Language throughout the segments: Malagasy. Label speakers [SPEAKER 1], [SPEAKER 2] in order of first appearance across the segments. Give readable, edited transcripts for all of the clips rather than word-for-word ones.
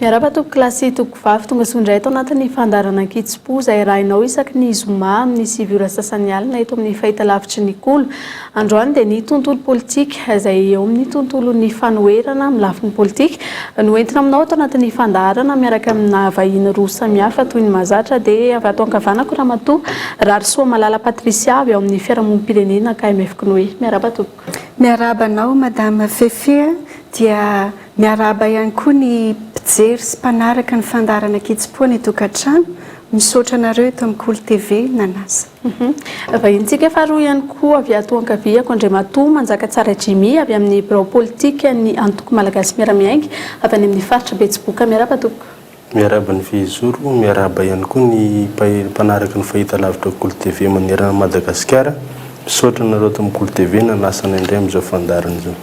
[SPEAKER 1] Miarahaba tompoko lahy sy tompoko vavy, tonga soa indray ato anatin'ny fandaharana Ankitsim-po izay arahinao isaky ny zoma amin'ny 9 ora sasany alina eto amin'ny fahitalavitry ny Kolo. Androany dia ny tontolo politika izay eo amin'ny tontolon'ny fanoherana amin'ny lafiny politika no entina aminao ato anatin'ny fandaharana miaraka amina vahiny roa samihafa toy ny mahazatra dia avy ato ankavanako Ramatoa Raharisoamalala Patricia avy ao amin'ny fiarahamonim-pirenena KMF Cnoe. Miarahaba tompoko.
[SPEAKER 2] Miarahaba anao Madame Fefe a, dia miarahaba ihany koa ny mpijery sy mpanaraka ny fandaharana Ankitsim-po any an-tokantrano, misaotra anareo eto amin'ny Kolo TV nanasa.
[SPEAKER 1] Vahinintsika faharoa ihany koa avy ato ankaviako Andriamatoa Manjakatsara Jimmy avy amin'ny birao politikan'ny Antoko Malagasy Miara-Miainga avy any amin'ny faritra Betsiboka. Miarahaba tompoko.
[SPEAKER 3] Miarahaba ny fehizoro, miarahaba ihany koa ny mpanaraka ny fahitalavitra Kolo TV manerana an'i Madagasikara. Misaotra anareo ato amin'ny Kolo TV nanasa anay indray amin'izao fandaharana izao.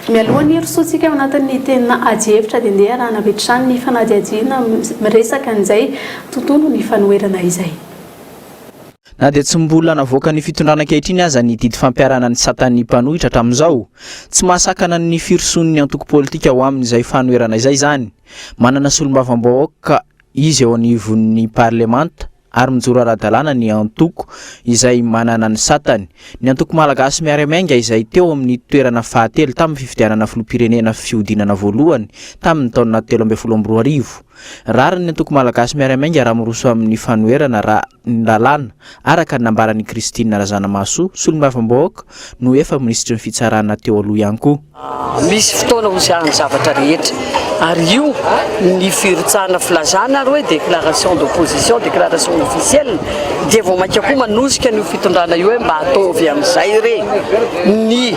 [SPEAKER 1] Mialoha ny hirosoantsika ao anatin'ny tena adihevitra dia ndeha arahana avy hatrany ny fanadihadiana miresaka an'izay tontolon'ny fanoherana izay.
[SPEAKER 4] Na dia tsy mbola navoakan'ny fitondrana ankehitriny aza ny didy fampiharana ny satan'ny mpanohitra hatramin'izao, tsy mahasakana ny firosoan'ny antoko politika ho amin'izay fanoherana izay izany. Manana solombavambahoaka izy eo anivon'ny parlemanta ary mijoro ara-dalàna ny antoko izay manana ny satany. Ny antoko Malagasy Miara-Miainga izay teo amin'ny toerana fahatelo tamin'ny fifidianana filoham-pirenena fihodinana voalohany tamin'ny taona 2013. Rariny ny antoko Malagasy Miara-Miainga raha miroso amin'ny fanoherana raha ny lalàna, araka ny nambaran'i Christine Razanamahasoa, solombavambahoaka no efa minisitry ny fitsarana teo aloha ihany koa.
[SPEAKER 5] Misy fotoana hosiahan'ny zavatra rehetra ary io ny firotsahana filazana ary hoe déclaration d'opposition, déclaration officielle dia vao mainka koa manosika an'io fitondrana io hoe mba ataovy amin'izay re ny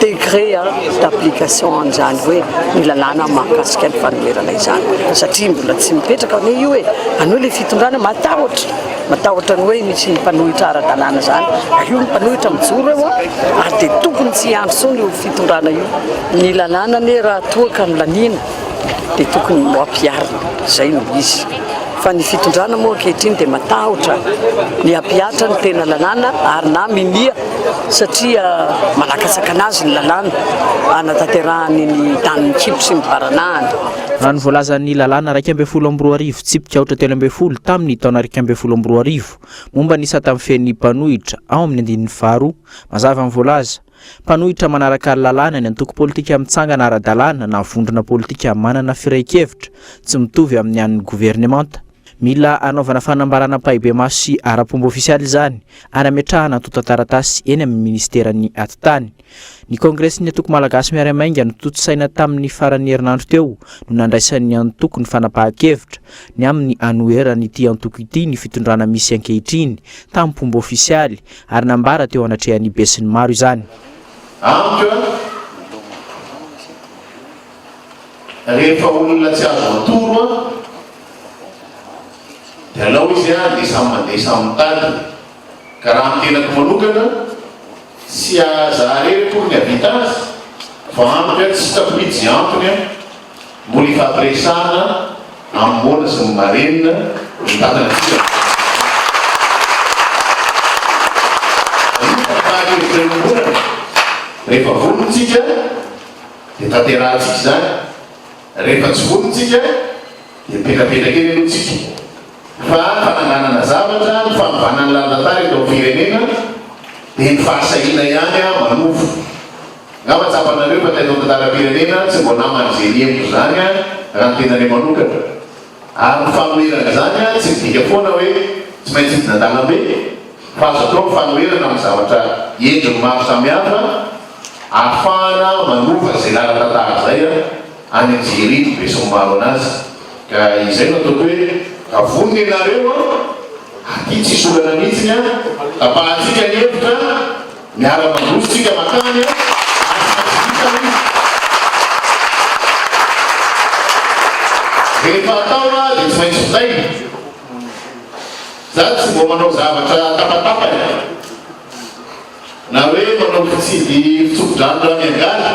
[SPEAKER 5] décret d'application an'izany hoe ny lalàna mahakasika ny fanoherana izany satria mbola tsy mipetraka anie io e, any hoe le fitondrana matahotra, matahotra ny hoe misy mpanohitra ara-dalàna izany, ary io ny mpanohitra mijoro eo ary dia tokony tsy hiandry intsony io fitondrana io. Ny lalàna anie raha toa ka nolaniana dia tokony ho ampiharina, izay no izy. Fa ny fitondrana moa ankehitriny dia matahotra ny hampihatra ny tena lalàna ary na minia satria manakatsakana azy ny lalàna hanatanterahany ny danin'ny kibo sy ny baranahany.
[SPEAKER 4] Raha ny voalazan'ny lalàna 2011 tsipika aotra 13 tamin'ny taona 2011 momba ny sata mifehy ny mpanohitra ao amin'ny andininy faharoa, mazava ny voalaza, Mpanohitra manaraka lalàna ny antoko politika mitsangana ara-dalàna na vondrona politika manana firehin-kevitra tsy mitovy amin'ny an'ny governemanta. Mila anaovana fanambarana ampahibemaso sy ara-pomba ofisialy izany ary ametrahana antontan-taratasy eny amin'ny minisiteran'ny Atitany. Ny kongresin'ny antoko Malagasy Miara-Miainga notontosaina tamin'ny faran'ny herinandro teo no nandraisan'ny antoko ny fanapahan-kevitra ny amin'ny hanoheran'ity antoko ity ny fitondrana misy ankehitriny tamim-pomba ofisialy ary nambara teo anatrehan'ny besinimaro izany.
[SPEAKER 6] Amiko an, rehefa olona tsy azo atoro an, dia alao izy an dia samy mandeha samy mitady, ka raha ny tenako manokana, tsy za irery akory ny havita azy, fa amiko an tsy hitako mihitsy izay antony an, Mbola ifampiresahana amin'ny moana sy ny marenina ny tantana antsika. Io fanapahan-kevitra iombonana, rehefa vonona isika dia tanterahantsika izany, rehefa tsy vonona isika dia mipetrapetraka eny aloha isika. Fa ny fananganana zavatra, ny fanovana ny lalan-tantara eto amin'ny firenena dia ny fahasahiana ihany manova. Angamba tsapanareo fa teto an-tantaram-pirenena tsy mbo naman'izay nihemotra izany raha ny tenanay manokana. Ary ny fanoherana izany tsy midika foana hoe tsy maintsy hidina an-dalambe fa azo atao ny fanoherana amin'ny zavatra endriny maro samihafa ahafahana manova izay lalan-tantara izay any amin'izay irin'ny besinimaro anazy. Ka izay no ataoko hoe raha vonona ianareo an, aty tsisy olana mihitsiny an, tapahantsika ny hevitra, Miara mandroso tsika makany a! Ary tsy maintsy vita io. Rehefa atao a dia tsy maintsy vitaina. Za tsy mbo manao zavatra tapatapany na hoe manao fitsidy fitsofodrano raha miangaly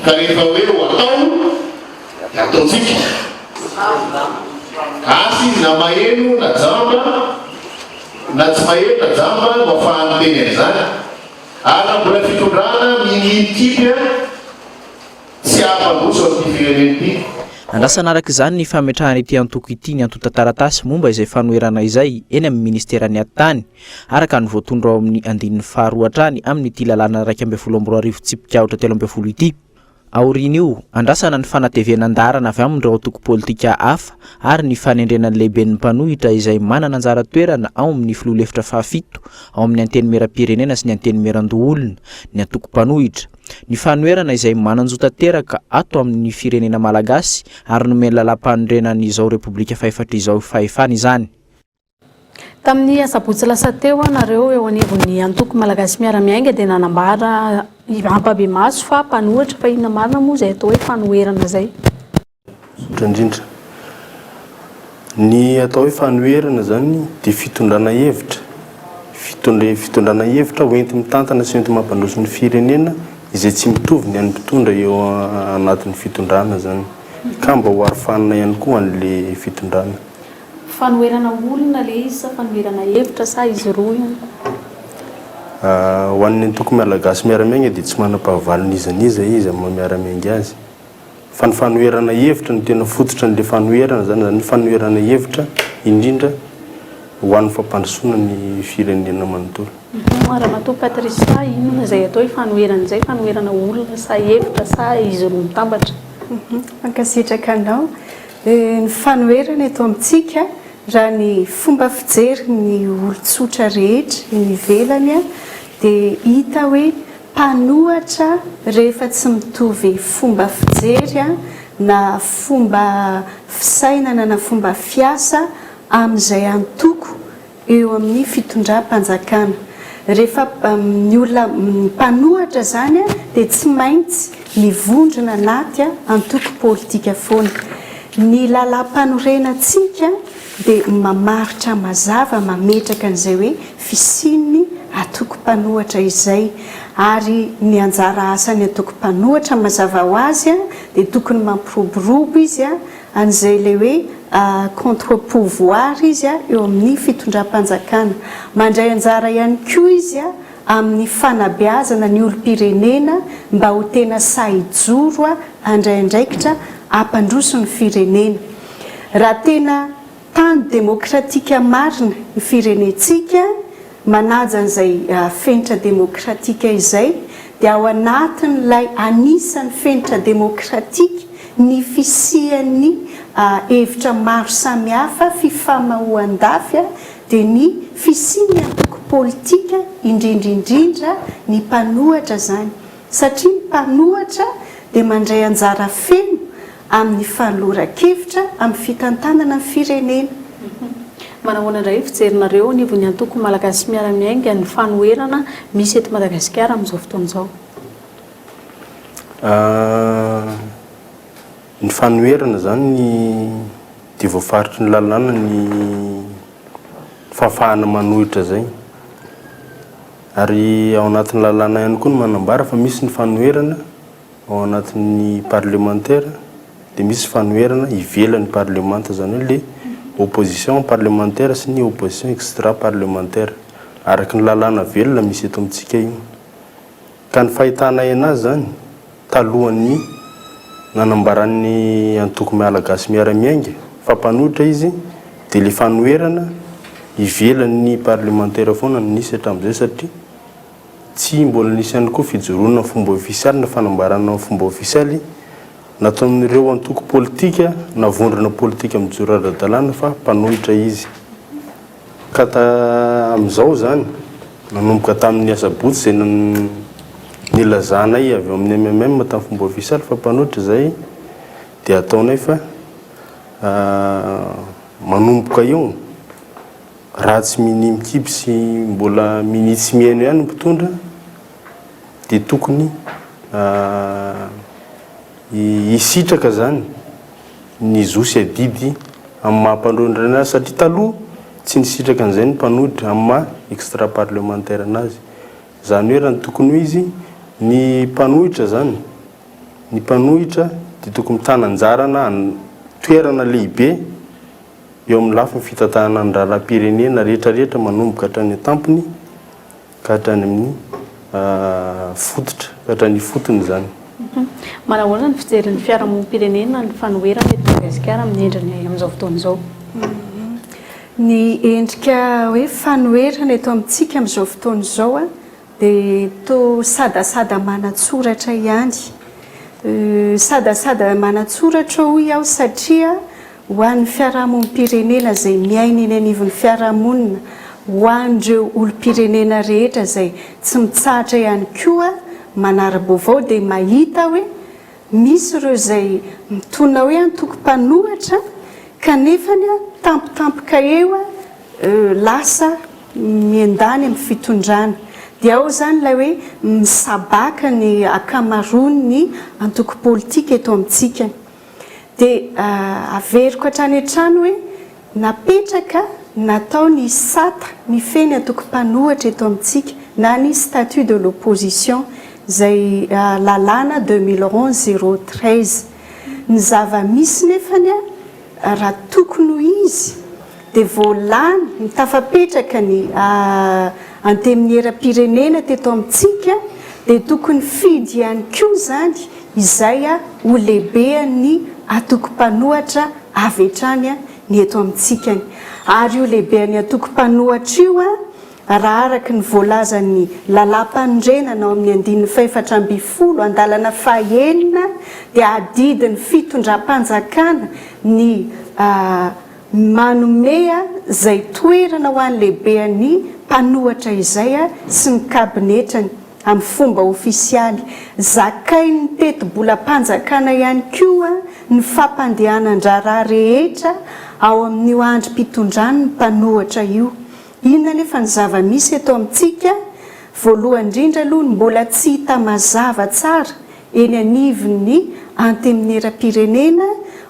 [SPEAKER 6] fa rehefa hoe ho atao dia ataontsika. Asa izy na maheno na jamba. Na tsy mahery na jamba no afahany miteny an'izany. Ary raha mbola fitondrana minia mikipy an, tsy azo. hampandroso an'ity firenena ity.
[SPEAKER 4] Andrasana araka izany ny fametrahan'ity antoko ity ny antontan-taratasy momba izay fanoherana izay eny amin'ny ministeran'ny Atitany, araka ny voatondro ao amin'ny andininy faharoa hatrany amin'ity lalàna 2011 tsipika aotra 13 ity. Aorian'io, andrasana ny fanatevenan-daharana avy amin'ireo antoko politika hafa ary ny fanendrena ny lehiben'ny mpanohitra izay manana anjara toerana ao amin'ny filoha lefitra fahafito ao amin'ny Antenimierampirenena sy ny Antenimierandoholona, ny antoko mpanohitra. Ny fanoherana izay manan-jo tanteraka ato amin'ny firenena malagasy ary nomen'ny lalàmpanorenan'izao Repoblika fahefatra izao fahefana izany.
[SPEAKER 1] Tamin'ny asabotsy lasa teo, nareo eo anivon'ny antoko Malagasy Miara-Miainga dia nanambara ampahibemaso fa mpanohitra, fa inona marina moa izay atao hoe fanoherana izay?
[SPEAKER 3] Misaotra indrindra. Ny atao hoe fanoherana izany dia fitondrana hevitra, fitondrana hevitra hoenti-mitantana sy hoenti-mampandroso ny firenena izay tsy mitovy ny an'ny mpitondra eo anatin'ny fitondrana izany, ka mba ho arofanina ihany koa an'ilay fitondrana.
[SPEAKER 1] Fanoherana olona le izy sa fanoherana hevitra sa izy roa io?
[SPEAKER 3] Ho an'ny antoko Malagasy Miara-Miainga dia tsy manam-pahavalo n'iza n'iza izy amin'ny maha miara-miainga azy. Fa ny fanoherana hevitra no tena fototra an'ilay fanoherana izany, izany hoe fanoherana hevitra indrindra ho an'ny fampandrosoana ny firenena manontolo.
[SPEAKER 1] Ramatoa Patricia, inona izay atao hoe fanoherana izay? Fanoherana olona sa hevitra sa izy roa mitambatra?
[SPEAKER 2] Mankasitraka anao. Ny fanoherana eto amintsika, raha ny fomba fijery ny olon-tsotra rehetra eny ivelany dia hita hoe mpanohatra rehefa tsy mitovy fomba fijery na fomba fisainana na fomba fiasa amin'izay antoko eo amin'ny fitondram-panjakana. Rehefa ny olona mpanohatra izany dia tsy maintsy mivondrona anaty antoko politika foana. Ny lalàmpanorenantsika dia mamaritra mazava, mametraka an'izay hoe fisian'ny antoko mpanohatra izay. Ary ny anjara asan'ny antoko mpanohatra mazava ho azy dia tokony mampiroborobo izy an'izay ilay hoe contre pouvoir izy eo amin'ny fitondram-panjakana. Mandray anjara ihany koa izy amin'ny fanabeazana ny olom-pirenena mba ho tena sahy hijoro handray andraikitra hampandroso ny firenena. Raha tena tany demokratika marina ny firenentsika, manaja an'izay fenitra demokratika izay dia ao anatin'ilay anisan'ny fenitra demokratika ny fisian'ny hevitra maro samihafa, fifamahoan-dafy dia ny fisian'ny antoko politika indrindra indrindra ny mpanohatra izany satria ny mpanohatra dia mandray anjara feno amin'ny fanoloran-kevitra amin'ny fitantanana ny firenena.
[SPEAKER 1] Manahoana indray ny fijerinareo anivon'ny antoko Malagasy Miara-Miainga ny fanoherana misy eto Madagasikara amin'izao fotoana izao?
[SPEAKER 3] Ny fanoherana izany dia voafaritry ny lalàna ny fahafahana manohitra izay. Ary ao anatin'ny lalàna ihany koa no manambara fa misy ny fanoherana Ao anatin'ny parlemantera dia misy fanoherana ivelan'ny parlemanta, izany hoe le opposition parlementaire sy ny opposition extra parlementaire, araka ny lalàna velona misy eto amintsika io. Ka ny fahitanay anazy izany, talohan'ny nanambaran'ny antoko Malagasy Miara-Miainga fa mpanohitra izy dia le fanoherana ivelan'ny parlemantera foana no nisy hatramin'izay satria Tsy mbola nisy ihany koa fijoroana amin'ny fomba ofisialy na fanambarana amin'ny fomba ofisialy nataon'ireo antoko politika na vondrona politika mijoro ara-dalàna fa mpanohitra izy. Ka amin'izao izany, nanomboka tamin'ny asabotsy izay nilazanay avy ao amin'ny MMM tamin'ny fomba ofisialy fa mpanohitra izay dia ataonay fa manomboka eo. Raha tsy minia mikiby sy mbola minia tsy mihaino ihany ny mpitondra dia tokony hisitraka izany ny zo sy adidy amin'ny maha mpanohitra anazy satria taloha tsy nisitraka an'izay ny mpanohitra amin'ny maha extra parlementaire anazy. Izany hoe raha ny tokony ho izy ny mpanohitra izany, ny mpanohitra dia tokony mitana anjara na toerana lehibe eo amin'ny lafiny fitantanana ny raharaham-pirenena rehetra rehetra manomboka hatrany an-tampony ka hatrany amin'ny fototra, ka hatrany ifotony izany.
[SPEAKER 1] Manahoana ny fijerin'ny fiarahamonim-pirenena ny fanoherana eto Madagasikara amin'ny endriny amin'izao fotoana izao?
[SPEAKER 2] Ny endrika hoe fanoherana eto amintsika amin'izao fotoana izao dia toa sadasada manan-tsoratra ihany. Sadasada manan-tsoratra hoy aho satria ho an'ny fiarahamonim-pirenena izay miaina eny anivon'ny fiarahamonina, ho an'ireo olom-pirenena rehetra izay tsy mitsahatra ihany koa manara-baovao dia mahita hoe misy ireo izay mitonona hoe antoko mpanohatra kanefany tampotampoka eo lasa miandany amin'ny fitondrana. Dia ao izany ilay hoe misabaka ny ankamaroan'ny antoko politika eto amintsika. Dia averiko hatrany hatrany hoe napetraka natao ny sata mifehy ny antoko mpanohatra eto amintsika na ny statut de l'opposition izay lalàna 2011 013. Ny zava-misy nefany raha tokony ho izy dia vao lany ny tafapetraka ny Antenimierampirenena teto amintsika dia tokony fidy ihany koa izany izay ho lehibean'ny antoko mpanohatra avy hatrany ny eto amintsika. Ary io lehibean'ny antoko mpanohatra io raha araka ny voalazan'ny lalàmpanorenana ao amin'ny andininy fahefatra ambinifolo andalana fahenina dia adidin'ny fitondram-panjakana ny Manome izay toerana ho an'ny lehibean'ny mpanohatra izay sy ny kabinetrany amin'ny fomba ofisialy. Zakain'ny tetibolam-panjakana ihany koa ny fampandehanan-draharaha rehetra ao amin'io andrim-pitondran'ny mpanohatra io. Inona anefa ny zava-misy eto amintsika? Voalohany indrindra aloha ny mbola tsy hita mazava tsara eny anivon'ny Antenimierampirenena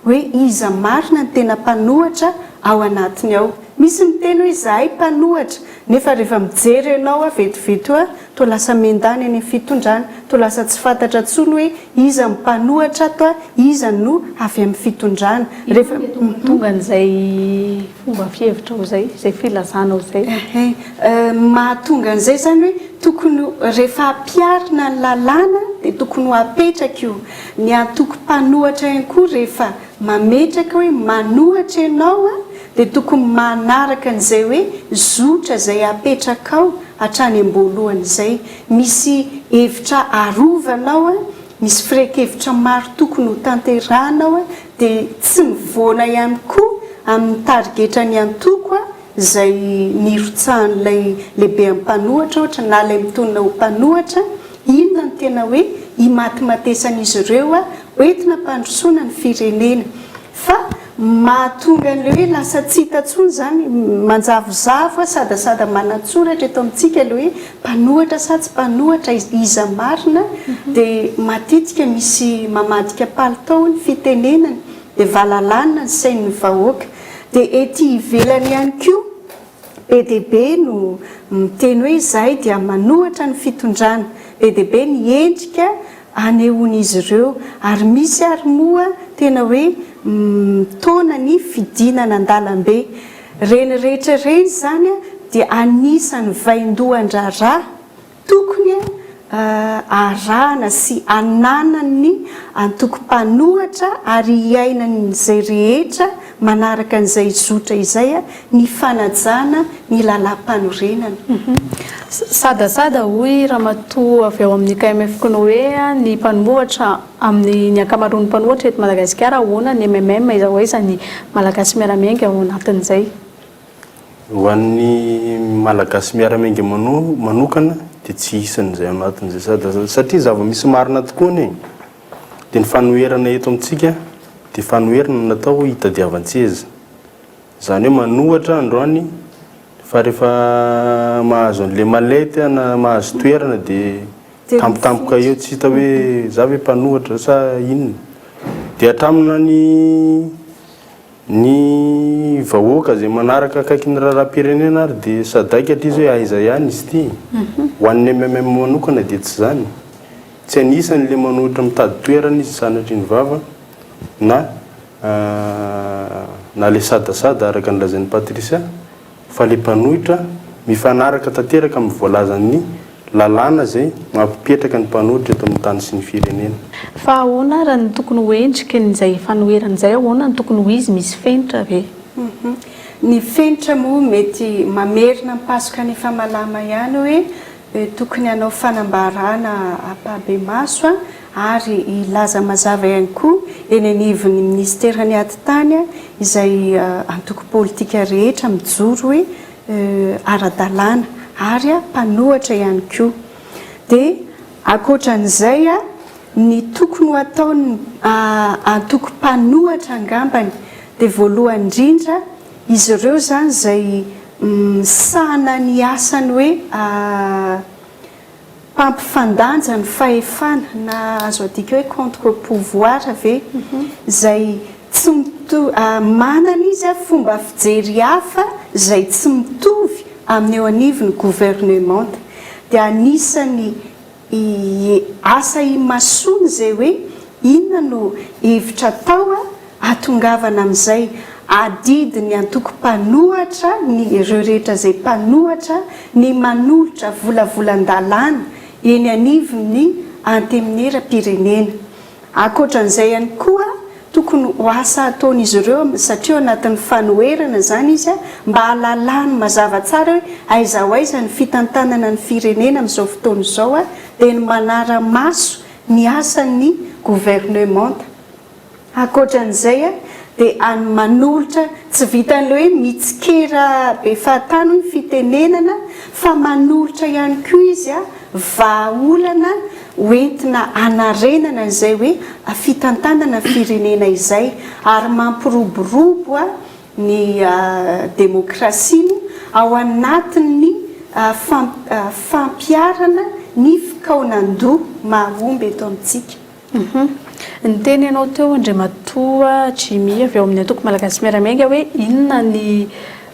[SPEAKER 2] hoe iza marina ny tena mpanohatra ao anatiny ao. Misy miteny hoe izahay mpanohatra nefa rehefa mijery ianao aho vetivety eo toa lasa miandany any amin'ny fitondrana, toa lasa tsy fantatra intsony hoe iza no mpanohatra ato, iza no avy amin'ny fitondrana. Rehefa.
[SPEAKER 1] Inona no mety ho mahatonga an'izay fomba fihevitrao izay, izay filazanao izay?
[SPEAKER 2] Mahatonga an'izay izany hoe tokony rehefa ampiharina ny lalàna dia tokony ho apetraka io. Ny antoko mpanohatra ihany koa rehefa mametraka hoe manohatra ianao dia tokony manaraka an'izay hoe zotra izay apetrakao hatrany am-boalohany izay. Misy hevitra arovana ao, misy firehan-kevitra maro tokony ho tanterahana ao dia tsy mivoana ihany koa amin'ny tarigetran'ny antoko izay nirotsahan'ilay lehibean'ny mpanohatra ohatra na ilay mitonona ho mpanohatra, inona no tena hoe imatimatesan'izy ireo hoentina hampandrosoana ny firenena. Fa mahatonga an'ilay hoe lasa tsy hita intsony izany, manjavozavo, sadasada manan-tsoratra eto amintsika ilay hoe mpanohatra sa tsy mpanohatra, iza marina, dia matetika misy mamadika palitao ny fitenenana. Dia valalanina ny sain'ny vahoaka. Dia ety ivelany ihany koa, be dia be no miteny hoe izahay dia manohatra ny fitondrana. Be dia be ny endrika anehoan'izy ireo. Ary misy ary moa tena hoe mitaona ny fidinana an-dalambe. Ireny rehetra ireny izany dia anisan'ny vaindohan-draharaha Tokony arahana sy ananan'ny antoko mpanohatra ary iainan'izay rehetra manaraka an'izay zotra izay ny fanajana ny lalàmpanorenana.
[SPEAKER 1] Sadasada hoy ramatoa avy ao amin'ny KMF Konoe ny mpanohatra amin'ny ny ankamaroan'ny mpanohatra eto Madagasikara ahoana ny MMM aiza ho aiza ny Malagasy miara-miainga ao anatin'izay.
[SPEAKER 3] Ho an'ny Malagasy miara-miainga manokana dia tsy isan'izay ao anatin'izay sady satria zava-misy marina tokoa anie dia ny fanoherana eto amintsika dia fanoherana natao hitadiavan-tseza. Izany hoe manohatra androany fa rehefa mahazo an'ilay mallette na mahazo toerana dia tampotampoka eo tsy hita hoe za ve mpanohatra sa inona. Dia hatramina ny Ny vahoaka izay manaraka akaiky ny raharaham-pirenena ary dia sadaikatra izy hoe aiza ihany izy ity? Ho an'ny mmm manokana dia tsy izany. Tsy anisan'ny le manohitra mitady toerana izy sanatria ny vava na na le sadasada araka ny lazain'i Patricia fa le mpanohitra mifanaraka tanteraka amin'ny voalazan'ny lalàna izay mampipetraka ny mpanohitra eto amin'ny tany sy ny firenena.
[SPEAKER 1] Fa ahoana ary no tokony ho endriky ny izay fanoherana izay, ahoana no tokony ho izy, misy fenitra ve?
[SPEAKER 2] Ny fenitra moa mety mamerina mipasoka ny efa malama ihany hoe tokony hanao fanambarana ampahibemaso ary hilaza mazava ihany koa eny anivon'ny minisiteran'ny atitany izay antoko politika rehetra mijoro hoe ara-dalàna ary mpanohatra ihany koa. Dia ankoatran'izay, ny tokony ho ataon'ny antoko mpanohatra angambany dia voalohany indrindra izy ireo izany izay misahana ny asany hoe mpampifandanja ny fahefana na azo adika hoe contre pouvoir ve izay tsy mito manana izy fomba fijery hafa izay tsy mitovy amin'ny eo anivon'ny governemanta dia anisan'ny asa imasoana izay hoe inona no hevitra atao hahatongavana amin'izay adidin'ny antoko mpanohatra ny ireo rehetra izay mpanohatra ny manolotra volavolan-dalàna eny anivon'ny antenimieram-pirenena. Ankoatran'izay ihany koa, tokony ho asa ataon'izy ireo satria ao anatin'ny fanoherana izany izy mba hahalalany mazava tsara hoe aiza ho aiza ny fitantanana ny firenena amin'izao fotoana izao dia ny manara-maso ny asan'ny governemanta. Ankoatran'izay dia any manolotra, tsy vitan'ilay hoe mitsikera be fahatany hoy ny fitenenana fa manolotra ihany koa izy vahaolana hoentina hanarenana izay hoe fitantanana firenena izay ary mampiroborobo ny demokrasia moa ao anatin'ny fampiharana ny fikaonandoha mahomby eto amintsika.
[SPEAKER 1] Niteny ianao teo Andriamatoa Jimmy avy ao amin'ny antoko Malagasy Miara-Miainga hoe inona ny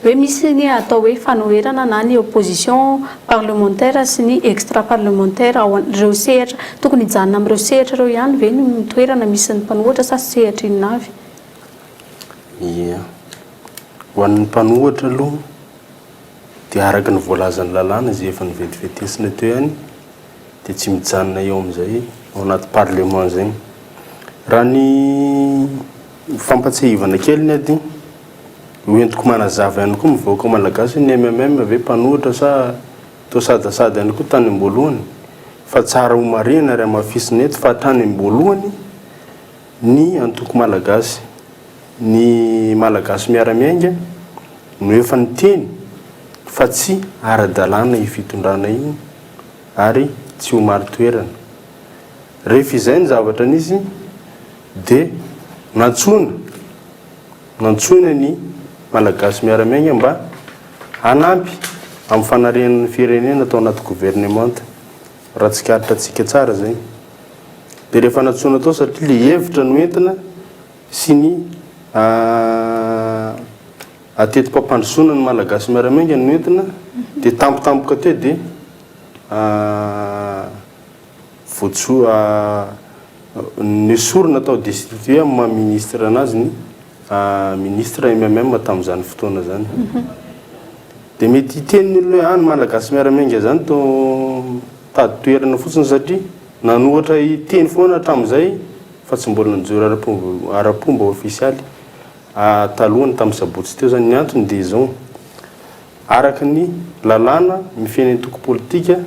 [SPEAKER 1] hoe misy ny atao hoe fanoherana na ny opposition parlementaire sy ny extra parlementaire ao ireo sehatra. Tokony hijanona amin'ireo sehatra ireo ihany ve ny toerana misy ny mpanohatra sa sehatra inona avy?
[SPEAKER 3] Ia. Ho an'ny mpanohatra aloha dia araka ny voalazan'ny lalàna izay efa novetivetiesina teo ihany dia tsy mijanona eo amin'izay ao anaty parlement izay. Raha ny fampatsiahivana kely ny ady, ho entiko manazava ihany koa ny vahoaka malagasy hoe ny MMM ve mpanohitra sa toa sadasada ihany koa tany am-boalohany fa tsara ho marihina ary hamafisina eto fa hatrany am-boalohany ny antoko malagasy, ny Malagasy Miara-Miainga no efa niteny fa tsy ara-dalàna io fitondrana io ary tsy ho marin-toerana. Rehefa izay ny zavatra nisy dia nantsoina, nantsoina ny Malagasy Miara-Miainga mba hanampy amin'ny fanarenana ny firenena tao anaty governemanta, raha tsikaritra antsika tsara izay. Dia rehefa nantsoina tao satria le hevitra no entina sy ny ateti-pampandrosoana ny Malagasy Miara-Miainga no entina dia tampotampoka teo dia voatsoa nesorina tao destituer amin'ny maha ministre anazy ny ministre MMM tamin'izany fotoana izany. Dia mety hiteny ny olona hoe ah ny Malagasy Miara-Miainga izany toa mitady toerana fotsiny satria nanohatra hiteny foana hatramin'izay fa tsy mbola nijoro ara-pomba ara-pomba ofisialy talohany tamin'ny sabotsy teo izany. Ny antony dia izao, araka ny lalàna mifehy ny antoko politika,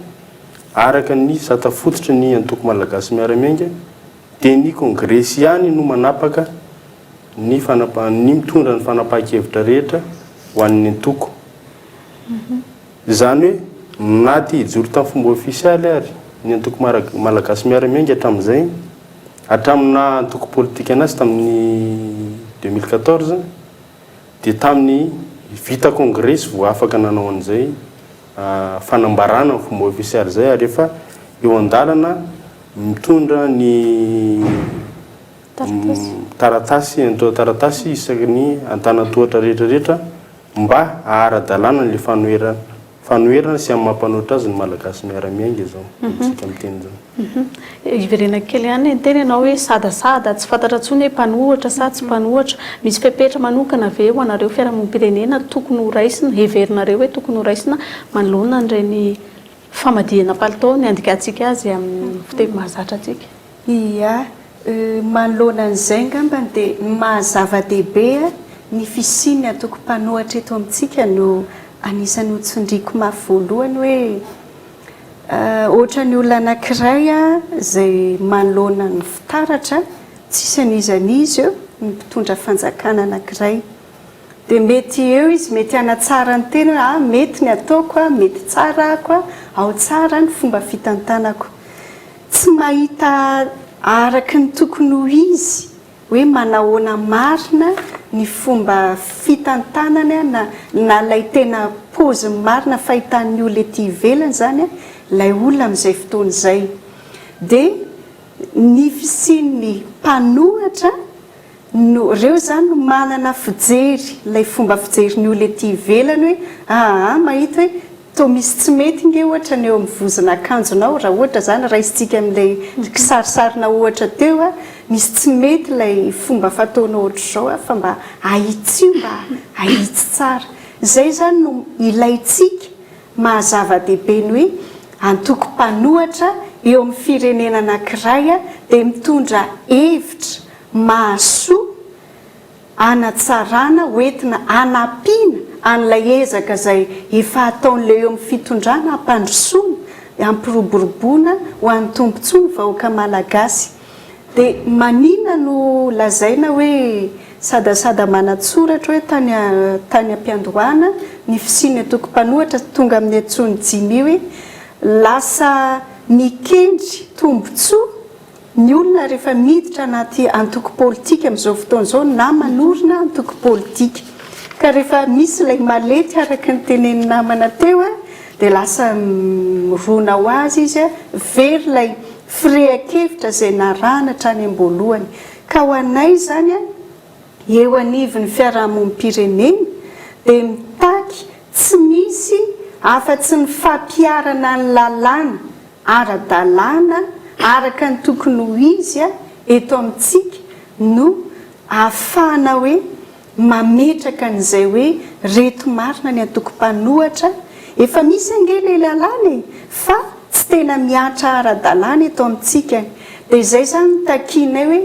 [SPEAKER 3] araka ny sata fototry ny antoko Malagasy Miara-Miainga dia ny kongresy ihany no manapaka ny fanapa ny mitondra ny fanapahan-kevitra rehetra ho an'ny antoko. Izany hoe na te hijoro tamin'ny fomba ofisialy ary ny antoko Malagasy Miara-Miainga hatramin'izay, hatramin'ny naha antoko politika anazy tamin'ny 2014, dia tamin'ny vita kongresy vao afaka nanao an'izay fanambarana amin'ny fomba ofisialy izay ary efa eo an-dalana mitondra ny taratasy antontan-taratasy isaky ny antanan-tohatra rehetra rehetra mba haha-ara-dalàna an'ilay fanoherana fanoherana sy amin'ny maha mpanohitra azy ny Malagasy miara-miainga izao amintsika miteny izao.
[SPEAKER 1] Hiverenako kely ihany, niteny ianao hoe sadasada, tsy fantatra intsony hoe mpanohitra sa tsy mpanohitra. Misy fepetra manokana ve ho anareo fiarahamonim-pirenena tokony ho raisina, heverinareo hoe tokony ho raisina manoloana an'ireny famadihana palitao ny handikantsika azy amin'ny fiteny mahazatra antsika?
[SPEAKER 2] Ia. Manoloana an'izay angambany dia ny maha zava-dehibe ny fisian'ny antoko mpanohatra eto amintsika no anisan'ny hotsindriako mafy voalohany hoe ohatran'ny olona anankiray izay manoloana ny fitaratra, tsisy an'iza n'iza eo, ny mpitondra fanjakana anankiray. Dia mety eo izy mety hanatsara ny tena hoe ah mety ny ataoko ah, mety tsara ako ah, ao tsara ny fomba fitantanako. Tsy mahita araka ny tokony ho izy hoe manahoana marina ny fomba fitantanany na na ilay tena paoziny marina fahitan'ny olona ety ivelany izany ilay olona amin'izay fotoana izay. Dia ny fisian'ny mpanohatra No, reo zany no manana fijery, ilay fomba fijerin'ny olona ety ivelany hoe aa mahita hoe toa misy tsy mety nge ohatra ny eo amin'ny vozon'akanjonao, raha ohatra zany raisintsika amin'ilay kisarisarina ohatra teo a, misy tsy mety ilay fomba fataonao ohatr'izao a, fa mba ahitsio mba ahitsy tsara. Izay zany no ilaintsika maha zava-dehibe ny hoe antoko mpanohatra eo amin'ny firenena anankiray dia mitondra hevitra mahasoa hanatsarana hoentina hanampiana an'ilay ezaka izay efa ataon'ilay eo amin'ny fitondrana hampandrosoana, hampiroboroboana ho an'ny tombontsoa ny vahoaka malagasy. Dia maninona no lazaina hoe sadasada manan-tsoratra hoe tany tany am-piandohana ny fisian'ny antoko mpanohatra tonga amin'ny antsoin'i Jimmy hoe lasa mikendry tombontsoa ny olona rehefa miditra anaty antoko politika amin'izao fotoana izao na manorina antoko politika. Ka rehefa misy ilay malety araka ny tenenin'ny namana teo dia lasa mirona ho azy izy, very ilay firehan-kevitra izay narahana hatrany am-boalohany. Ka ho anay izany, eo anivon'ny fiarahamonim-pirenena dia mitaky tsy misy afa-tsy ny fampiharana ny lalàna ara-dalàna araka ny tokony ho izy eto amintsika no ahafahana hoe mametraka an'izay hoe reto marina ny antoko mpanohatra, efa misy ange ilay lalàna e, fa tsy tena mihatra ara-dalàna eto amintsika, dia izay izany no takianay hoe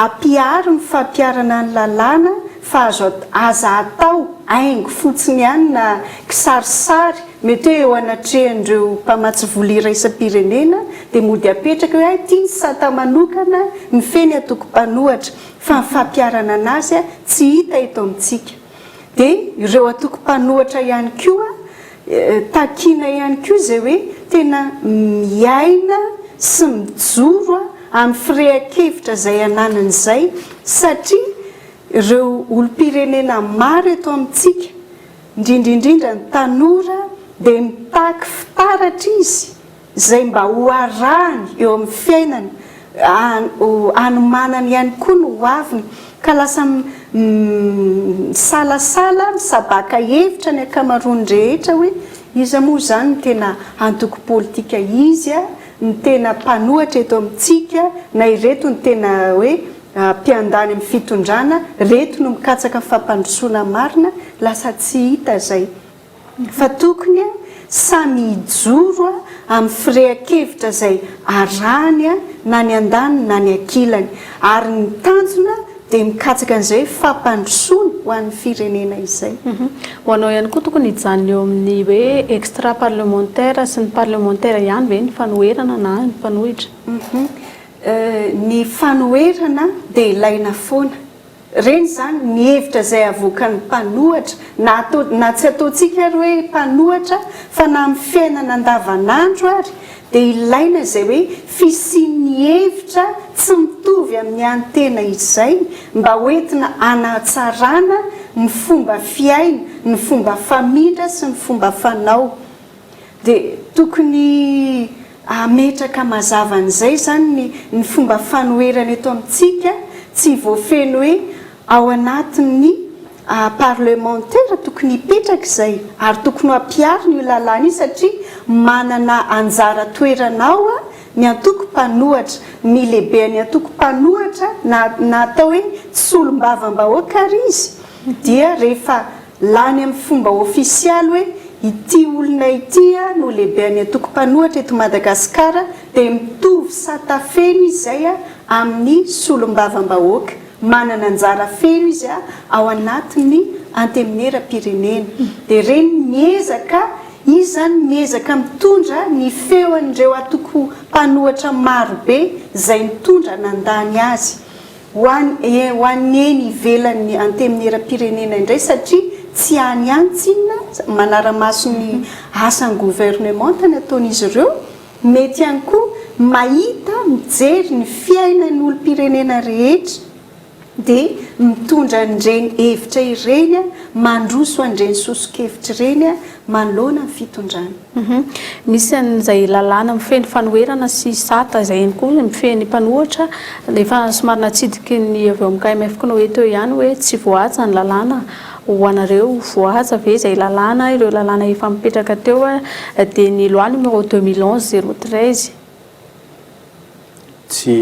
[SPEAKER 2] ampiharo ny fampiharana ny lalàna fa azo aza atao haingo fotsiny ihany na kisarisary mety hoe eo anatrehan'ireo mpamatsy vola iraisam-pirenena dia mody apetraka hoe hay ity ny sata manokana mifehy ny antoko mpanohatra fa ny fampiharana anazy tsy hita eto amintsika. Dia ireo antoko mpanohatra ihany koa takiana ihany koa izay hoe tena miaina sy mijoro amin'ny firehan-kevitra izay ananany izay satria ireo olom-pirenena maro eto amintsika, indrindra indrindra ny tanora dia mitaky fitaratra izy izay mba ho arahany eo amin'ny fiainany, hanomanany ihany koa ny ho aviny, ka lasa misalasala, misabaka hevitra ny ankamaroan'ny rehetra hoe iza moa izany no tena antoko politika izy, ny tena mpanohatra eto amintsika, na ireto no tena hoe mpiandany amin'ny fitondrana, ireto no mikatsaka fampandrosoana marina, lasa tsy hita izay. Fa tokony samy hijoro amin'ny firehan-kevitra izay arahany na ny andaniny na ny ankilany. Ary ny tanjona dia mikatsaka an'izay hoe fampandrosoana ho an'ny firenena izay.
[SPEAKER 1] Ho anao ihany koa tokony hijanona eo amin'ny hoe extra parlementaire sy ny parlementaire ihany ve ny fanoherana na ny mpanohitra?
[SPEAKER 2] Ny fanoherana dia ilaina foana. Ireny izany ny hevitra izay avoakan'ny mpanohatra, na atao na tsy ataontsika ary hoe mpanohatra fa na amin'ny fiainana andavanandro ary dia ilaina izay hoe fisian'ny hevitra tsy mitovy amin'ny an'ny tena izay mba hoentina hanatsarana ny fomba fiaina, ny fomba famindra sy ny fomba fanao. Dia tokony hametraka mazava an'izay izany ny ny fomba fanoherana eto amintsika, tsy voafehy hoe ao anatin'ny parlemantera tokony hipetraka izay ary tokony ho ampiharina io lalàna io satria manana anjara toerana ao ny antoko mpanohatra, ny lehiben'ny antoko mpanohatra na na atao hoe tsy solombavambahoaka ary izy dia rehefa Lany amin'ny fomba ofisialy hoe ity olona ity no lehibean'ny antoko mpanohatra eto Madagasikara dia mitovy sata feno izy izay. amin'ny solombavambahoaka. Manana anjara feno izy ao anatin'ny Antenimierampirenena. Dia ireny miezaka, izy izany miezaka mitondra ny feon'ireo antoko mpanohatra marobe izay nitondra nandany azy. Ho any ho an'ny eny ivelan'ny Antenimierampirenena indray satria tsy any ihany tsinona manara-maso ny asan'ny governemanta ny ataon'izy ireo, mety ihany koa mahita, mijery ny fiainan'ny olom-pirenena rehetra dia mitondra an'ireny hevitra ireny, mandroso an'ireny soso-kevitra ireny manoloana ny fitondrana.
[SPEAKER 1] Misy an'izay lalàna mifehy ny fanoherana sy sata izay ihany koa mifehy ny mpanohitra. Efa somary natsidiky ny avy ao amin'ny KMF Cnoe teo ihany hoe tsy voahaja ny lalàna ho anareo. Voahaja ve izay lalàna, ireo lalàna efa mipetraka teo dia ny loi numéro 2011 013.
[SPEAKER 3] Tsy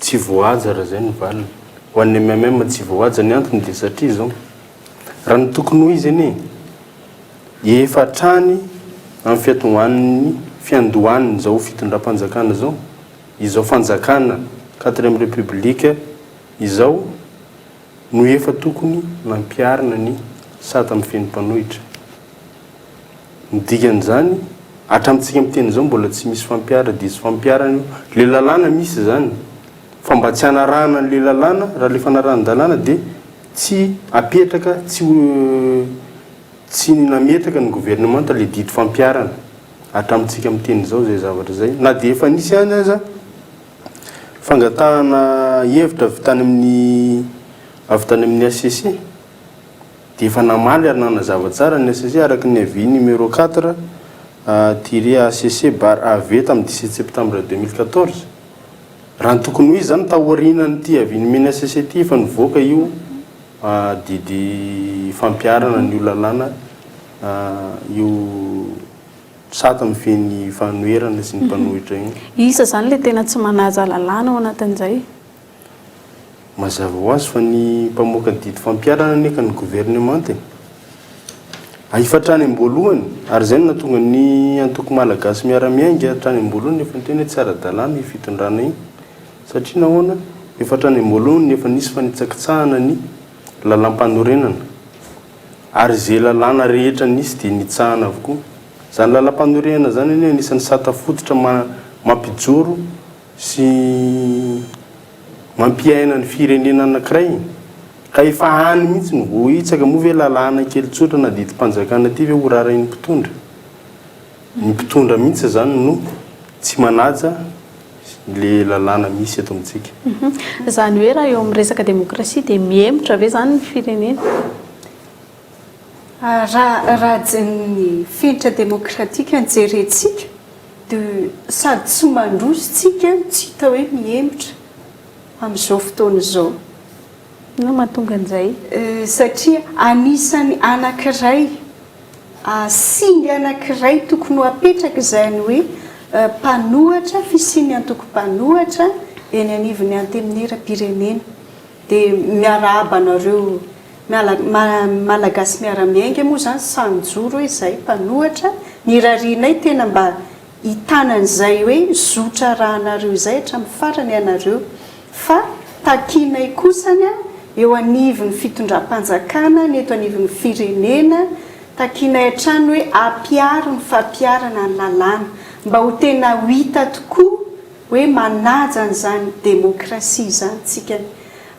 [SPEAKER 3] tsy voahaja raha izay no valiny. Ho an'ny mmm tsy voahaja ny antony dia satria izao, raha ny tokony ho izy anie, Efa hatrany amin'ny fiandohan'ny fiandohan'izao fitondram-panjakana izao, izao fanjakana quatrième république izao no efa tokony nampiharina ny sata mifehy ny mpanohitra. Ny dikan'izany, hatramintsika miteny izao mbola tsy misy fampiharana, diso fampiharana io. Ilay lalàna misy izany, fa mba tsy hanarahana an'ilay lalàna, raha ilay fanarahan-dalàna dia tsy apetraka, tsy ho. Tsy nametraka ny governemanta ilay didy fampiharana hatramintsika miteny izao izay zavatra izay na dia efa nisy ihany aza fangatahana hevitra avy tany amin'ny avy tany amin'ny HCC dia efa namaly ary nanazava tsara ny HCC araka ny avis numéro 4 tiré HCC barre AV tamin'ny 17 septembre 2014 raha ny tokony ho izy izany taorianan'ity avis nomen'ny HCC ity efa nivoaka io Didy fampiharana an'io lalàna io sata mifehy ny fanoherana sy ny mpanohitra io.
[SPEAKER 1] Iza izany ilay tena tsy manaja lalàna ao anatin'izay?
[SPEAKER 3] Mazava ho azy fa ny mpamoaka didy fampiharana anie ka ny governemanta e! Efa hatrany am-boalohany, ary izay no nahatonga ny antoko Malagasy Miara-Miainga hatrany am-boalohany efa niteny hoe tsy ara-dalàna io fitondrana io. Satria nahoana? Efa hatrany am-boalohany no efa nisy fanitsakitsahana ny lalàmpanorenana. Ary izay lalàna rehetra nisy dia nitsahana avokoa. Izany lalàmpanorenana izany anie anisan'ny sata fototra mampijoro sy mampiaina ny firenena anankiray. Ka efa any mihitsy no voahitsaka, moa ve lalàna kely tsotra na didim-panjakana ity ve ho rarahin'ny mpitondra? Ny mpitondra mihitsy izany no tsy manaja le lalàna misy eto amintsika.
[SPEAKER 1] Izany hoe raha eo amin'ny resaka demokrasia dia mihemotra ve izany ny firenena?
[SPEAKER 2] Raha raha ny fenitra demokratika no jerentsika dia sady tsy mandroso tsika no tsy hita hoe mihemotra amin'izao fotoana izao.
[SPEAKER 1] Inona no mahatonga an'izay?
[SPEAKER 2] Satria anisan'ny anankiray Singa anankiray tokony ho apetraka izany hoe mpanohatra, fisian'ny antoko mpanohatra eny anivon'ny Antenimierampirenena. Dia miarahaba anareo Malagasy miara-miainga moa izany sahy mijoro hoe izahay mpanohatra. Ny irarianay tena mba hitana an'izay hoe zotra arahanareo izay hatramin'ny farany ianareo. Fa takianay kosany eo anivon'ny fitondram-panjakana, ny eto anivon'ny firenena, takianay hatrany hoe ampiharo ny fampiharana ny lalàna, mba ho tena ho hita tokoa hoe manaja an'izany demokrasia izany tsika.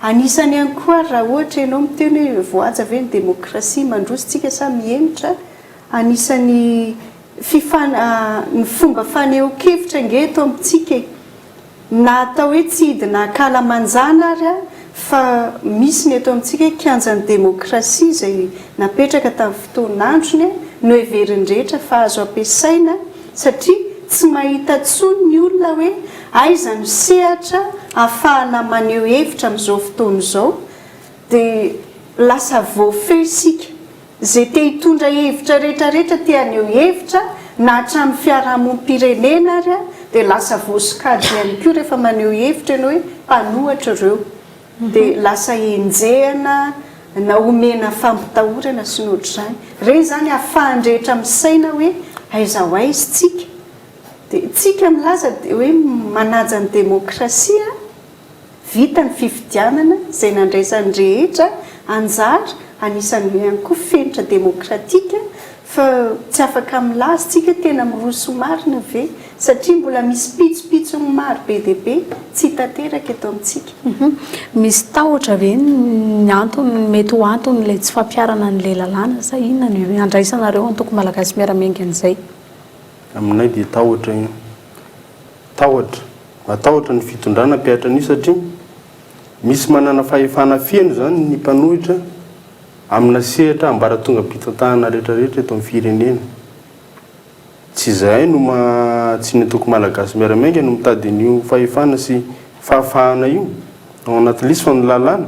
[SPEAKER 2] Anisany ihany koa ary raha ohatra ianao miteny hoe voahaja ve ny demokrasia, mandroso tsika sa mihemotra, anisan'ny fifan-, ny fomba fanehoan-kevitra ange eto amintsika e! Na atao hoe tsy hidina ankalamanjana ary fa misy ny eto amintsika hoe kianjan'ny demokrasia izay napetraka tamin'ny fotoan'androny no heverin'ny rehetra fa azo ampiasaina satria tsy mahita intsony ny olona hoe aiza no sehatra ahafahana maneho hevitra amin'izao fotoana izao dia lasa voafehy isika Izay te hitondra hevitra rehetra rehetra te haneho hevitra na hatramin'ny fiarahamonim-pirenena ary dia lasa voasokajy ihany koa rehefa maneho hevitra ianao hoe mpanohatra ireo dia lasa enjehana na omena fampitahorana sy ny ohatr'izany. Ireny izany ahafahan'ny rehetra misaina hoe aiza ho aiza isika. Dia tsika milaza dia hoe manaja ny demokrasia, vita ny fifidianana izay nandraisan'ny rehetra anjara, anisan'ny ihany koa fenitra demokratika, fa tsy afaka milaza tsika hoe tena miroso marina ve satria mbola misy pitsopitsony maro be dia be tsy tanteraka eto amintsika.
[SPEAKER 1] Misy tahotra ve ny antony, mety ho anton'ilay tsy fampiharana an'ilay lalàna sa inona no andraisanareo antoko Malagasy Miara-Miainga an'izay?
[SPEAKER 3] Aminay dia tahotra io. Tahotra. Matahotra ny fitondrana hampihatra an'io satria misy manana fahefana feno izany ny mpanohitra amina sehatra ambaratongam-pitantanana rehetrarehetra eto amin'ny firenena. Tsy izahay no ma, tsy ny antoko Malagasy Miara-Miainga no mitady an'io fahefana sy fahafahana io ao anaty lisy fa ny lalàna.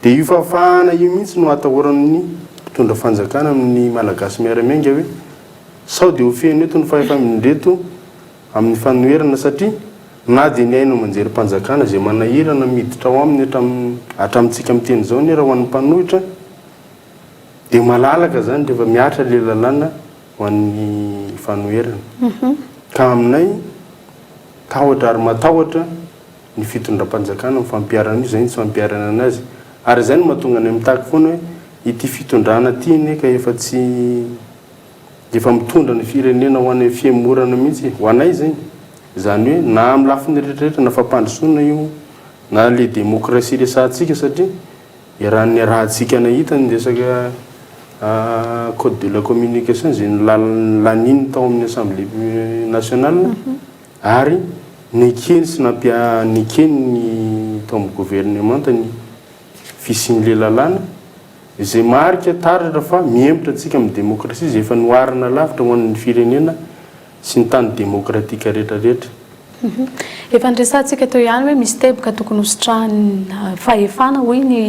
[SPEAKER 3] Dia io fahafahana io mihitsy no atahoran'ny mpitondra fanjakana amin'ny Malagasy Miara-Miainga hoe sao dia ho feno eto ny fahefam-indreto amin'ny fanoherana satria na dia ny haino aman-jerim-panjakana izay manahirana miditra ao aminy hatramin'ny hatramintsika miteny izao anie raha ho an'ny mpanohitra dia malalaka izany rehefa mihatra ilay lalàna ho an'ny fanoherana. Ka aminay tahotra ary matahotra ny fitondram-panjakana amin'ny fampiharana io, izay ny tsy fampiharana anazy. Ary izay no mahatonga anay mitaky foana hoe ity fitondrana ity anie ka efa tsy efa mitondra ny firenena ho any amin'ny fihemorana mihitsy e, ho anay izay. Izany hoe na amin'ny lafiny rehetra rehetra na fampandrosoana io na ilay demokrasia resahantsika satria raha niarahantsika nahita ny resaka code de la communication izay nolaniny tao amin'ny assemblée nationale Ary nekeny sy nampia nekeny ny tao amin'ny governemanta ny fisian'ilay lalàna, izay marika taratra fa mihemotra antsika amin'ny demokrasia izay efa noharina lavitra ho an'ny firenena sy ny tany demokratika rehetra rehetra.
[SPEAKER 1] Efa niresahantsika teo ihany hoe misy teboka tokony hositrahan'ny fahefana hoy ny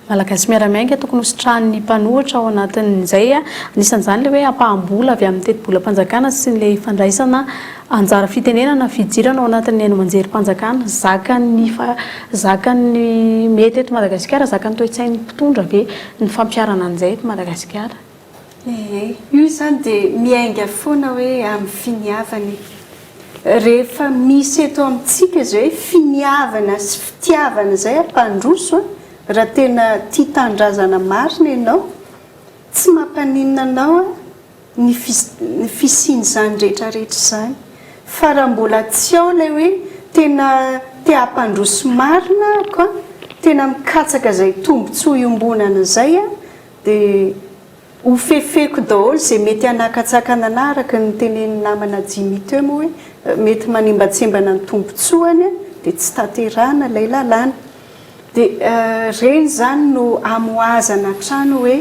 [SPEAKER 1] Malagasy Miara-Miainga, tokony hositrahan'ny mpanohitra ao anatin'izay. Anisan'izany ilay hoe ampaham-bola avy amin'ny tetibolam-panjakana sy ilay fandraisana Anjara fitenenana fidirana ao anatin'ny haino aman-jerim-panjakana, zakan'ny fa zakan'ny mety eto Madagasikara, zakan'ny toe-tsain'ny mpitondra ve ny fampiharana an'izay eto Madagasikara?
[SPEAKER 2] Ie, io izany dia miainga foana hoe amin'ny finiavana e. Rehefa misy eto amintsika izay hoe finiavana sy fitiavana izay hampandroso an, raha tena tia tanindrazana marina ianao, tsy mampaninona anao an, ny ny fisian'izany rehetra rehetra izany. Fa raha mbola tsy ao ilay hoe tena te hampandroso marina ahako an, tena mikatsaka izay tombotsoa iombonana izay aho, dia ho fefeko daholo izay mety hanakatsakana anah araka ny tenenin'ny namana Jimmy teo moa hoe mety manembatsembana ny tombotsoany dia tsy tanterahana ilay lalàna. Dia ireny izany no amohazana hatrany hoe.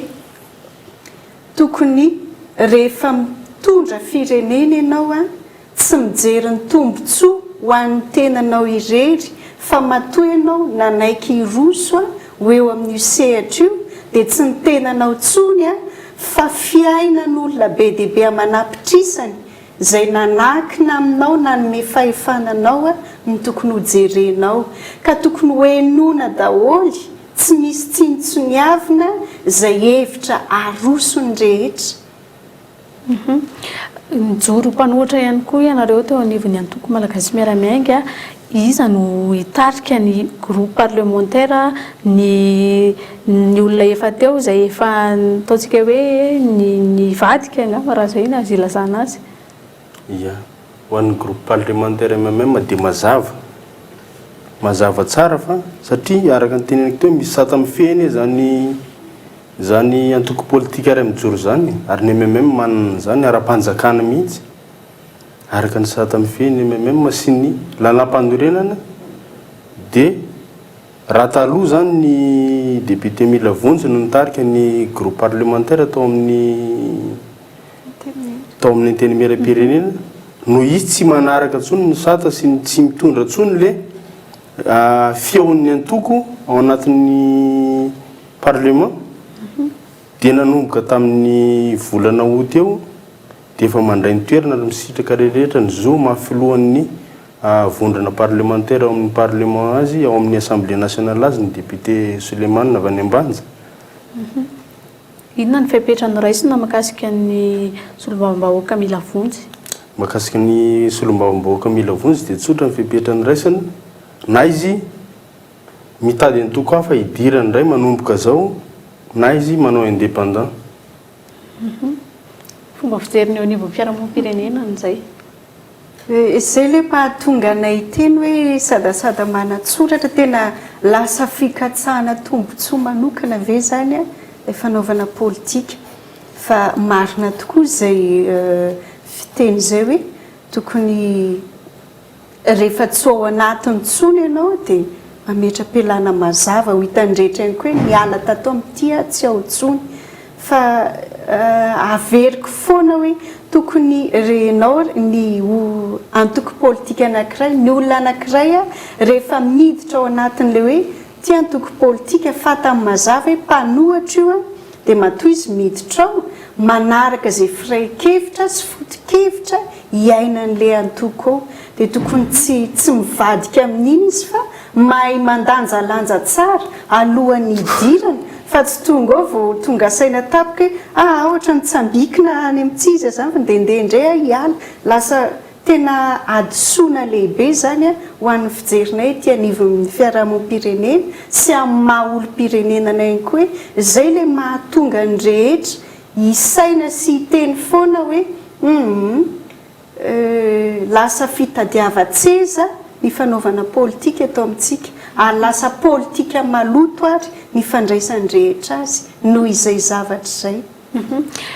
[SPEAKER 2] Tokony rehefa mitondra firenena ianao an, tsy mijery ny tombotsoa ho an'ny tenanao irery fa matoa ianao nanaiky hiroso an ho eo amin'io sehatra io dia tsy ny tenanao tsony an fa fiainan'olona be dia be aman'apitrisany izay nanakina aminao nanome fahefana anao no tokony ho jerenao ka tokony ho henoina daholo Tsy misy tsinontsoniavina izay hevitra arosony rehetra.
[SPEAKER 1] Nijoro ho mpanohitra ihany koa ianareo teo anivon'ny antoko Malagasy Miara-Miainga. Iza no hitarika ny groupe parlementaire, ny ny olona efa teo izay efa ataontsika hoe ny nivadika angamba raha izay no azo ilazana azy?
[SPEAKER 3] Ia. Ho an'ny groupe parlementaire mmm dia mazava, mazava tsara fa satria araka ny teneniko teo misy sata mifehy anie izany izany antoko politika iray mijoro izany e, ary ny mmm manana an'izany ara-panjakana mihitsy, araka ny sata mifehy ny mmm sy ny lalàmpanorenana dia raha taloha izany ny député Mila Vonjy no nitarika ny groupe parlementaire tao amin'ny tao amin'ny Antenimierampirenena noho izy tsy manaraka intsony ny sata sy ny tsy mitondra intsony le feon'ny antoko ao anatin'ny parlement dia nanomboka tamin'ny volana août eo dia efa mandray ny toerana ary misitraka rehetra ny zo maha filohan'ny vondrona parlemantera ao amin'ny parlement azy ao amin'ny assemblée nationale azy ny député Souleymane avy any Ambanja.
[SPEAKER 1] Inona ny fepetra noraisina mahakasika ny solombavambahoaka mila vonjy?
[SPEAKER 3] Mahakasika ny solombavambahoaka mila vonjy dia tsotra ny fepetra niraisana, na izy mitady antoko hafa hidirany indray manomboka zao na izy manao indépendant.
[SPEAKER 1] Fomba fijeriny eo anivon'ny fiarahamonim-pirenena an'izay.
[SPEAKER 2] Izay ilay mahatonga anay hiteny hoe sadasada manan-tsoratra, tena lasa fikatsahana tombontsoa manokana ve izany ilay fanaovana politika? Fa marina tokoa izay fiteny izay hoe tokony rehefa tsy ao anatiny intsony ianao dia mametra-pialana mazava ho hitan'ny rehetra ihany koa hoe niala tato amin'ity aho tsy ao intsony. Fa averiko foana hoe tokony renao ny antoko politika anankiray, ny olona anankiray rehefa miditra ao anatin'ilay hoe ity antoko politika fantany mazava hoe mpanohatra io dia matoa izy miditra ao, manaraka izay firehan-kevitra sy foto-kevitra iainan'ilay antoko ao. Dia tokony tsy tsy mivadika amin'iny izy fa mahay mandanjalanja tsara alohan'ny hidirana fa tsy tonga ao vao tonga saina tampoka hoe aa ohatran'ny tsambikina any amin'ny tsy izy izany fa ndehandeha indray aho hiala. Lasa Tena hadisoana lehibe izany ho an'ny fijerinay ety anivon'ny fiarahamonim-pirenena sy amin'ny maha olom-pirenena anay ihany koa hoe izay ilay mahatonga ny rehetra hisaina sy hiteny foana hoe humm lasa fitadiavan-tseza ny fanaovana politika eto amintsika ary lasa politika maloto ary ny fandraisan'ny rehetra azy noho izay zavatra izay.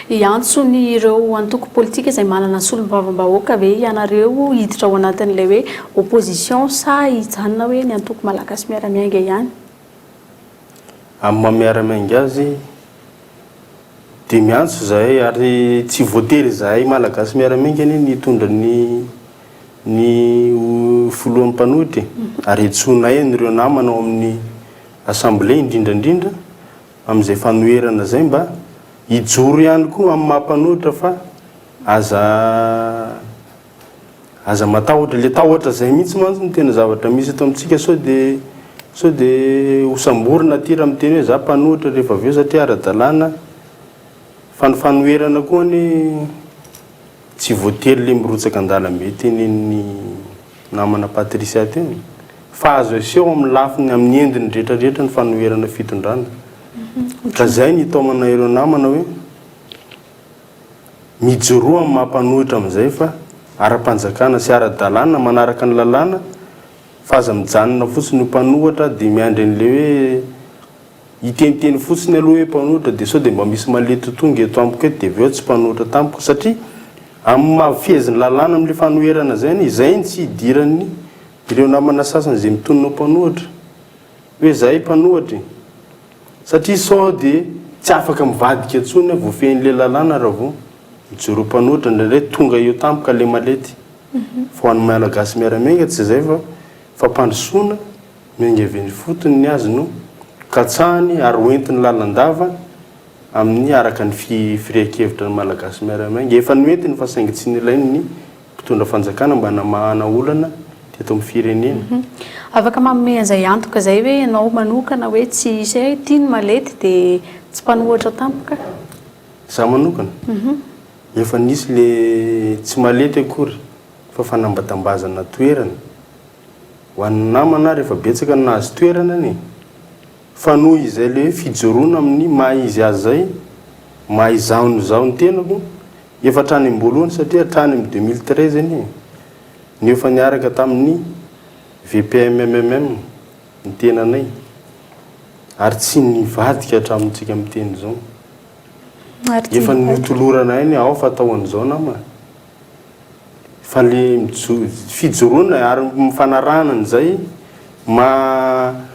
[SPEAKER 1] Hiantso ny ireo antoko politika izay manana solombavambahoaka ve ianareo hiditra ao anatin'ilay hoe opposition sa hijanona hoe ny antoko Malagasy Miara-Miainga ihany?
[SPEAKER 3] Amin'ny maha miara-miainga azy dia miantso izahay ary tsy voatery izahay Malagasy Miara-Miainga anie ny hitondra ny ny ho filohan'ny mpanohitra e! Ary antsoinay an'ireo namana ao amin'ny assemblée indrindra indrindra amin'izay fanoherana izay mba hijoro ihany koa amin'ny maha mpanohitra fa aza aza matahotra, le tahotra izay mihitsy mantsy no tena zavatra misy eto amintsika sao de sao de ho samborina aty raha miteny hoe za mpanohitra rehefa avy eo satria ara-dalàna fa ny fanoherana koa anie Tsy voatery le mirotsaka an-dalambe tenenin'i namana Patricia teo fa azo aseho amin'ny lafiny amin'ny endriny rehetra rehetra ny fanoherana fitondrana. Ka zay ny itaomana ireo namana hoe mijoroa amin'ny maha mpanohitra amin'izay fa ara-panjakana sy ara-dalàna manaraka ny lalàna fa aza mijanona fotsiny ho mpanohatra dia miandry an'le hoe Hiteniteny fotsiny aloha hoe mpanohitra dia sao dia mba misy maleto tonga eto amiko eto dia avy eo tsy mpanohitra tampoka satria amin'ny maha fehezin'ny lalàna amin'ilay fanoherana izay anie izay no tsy hidiran'ny ireo namana sasany izay mitonona ho mpanohitra hoe izahay mpanohitra e! satria sao dia tsy afaka mivadika intsony aho voafehin'ilay lalàna raha vao mijoro ho mpanohitra indraindray tonga eo tampoka ilay malety fa ho an'ny Malagasy miara-miainga tsy izay fa fampandrosoana Miainga avy eny ifotony ny azy no katsahany ary hoentiny lalandava amin'ny araka ny firehan-kevitra ny Malagasy miara-miainga. Efa noentiny fa saingy tsy nilainy ny mpitondra fanjakana mba namahana olana teto amin'ny firenena.
[SPEAKER 1] Afaka manome an'izay antoka izay ve ianao manokana hoe tsy hisy hoe ity ny malety dia tsy mpanohatra tampoka?
[SPEAKER 3] Izaho manokana? Efa nisy le tsy malety akory fa fanambatambazana toerana. Ho an'ny namana ary efa betsaka ny nahazo toerana anie fa noho izay le hoe fijoroana amin'ny maha izy azy zay, maha izaho ny izaho ny tenako, efa hatrany am-boalohany satria hatrany amin'ny 2013 anie no efa niaraka tamin'ny VPMMM ny tenanay ary tsy nivadika hatramintsika miteny izao. Efa notolorana ahy ny ao fa atao an'izao nama. Fa le mijoro, fijoroana ary mifanarahana an'izay ma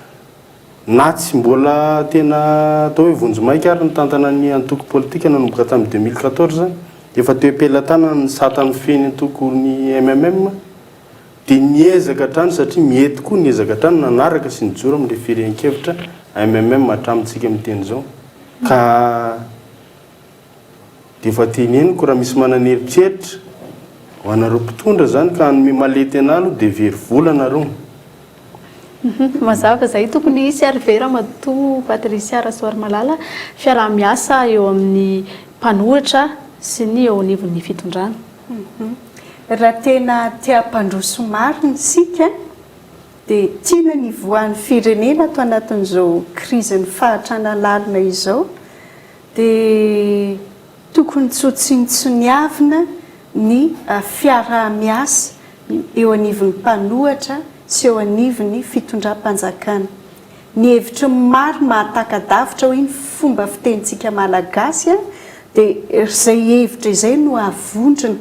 [SPEAKER 3] na tsy mbola tena atao hoe vonjimaika ary nitantana ny antoko politika nanomboka tamin'ny 2014, efa teo am-pelatanana ny sata mifehy ny antoko ny mmm dia niezaka hatrany satria mety koa niezaka hatrany nanaraka sy nijoro amin'ilay firehan-kevitra mmm hatramintsika miteny izao ka Dia efa teneniko raha misy manana eritreritra ho anareo mpitondra zany ka hanome malety anah aloha dia very vola nareo.
[SPEAKER 1] Mazava izay tokony hisy ary ve Ramatoa Patricia Rasoarimalala fiaraha-miasa eo amin'ny mpanohitra sy ny eo anivon'ny fitondrana?
[SPEAKER 2] Raha tena te hampandroso marina isika dia tiana ny hivoahan'ny firenena ato anatin'izao krizin'ny fahantrana lalina izao dia tokony tsy ho tsinontsiniavina ny fiaraha-miasa eo anivon'ny mpanohatra sy eo anivon'ny fitondram-panjakana. Ny hevitry ny maro mahataka-davitra hoy ny fomba fitenintsika malagasy dia izay hevitra izay no avondrona.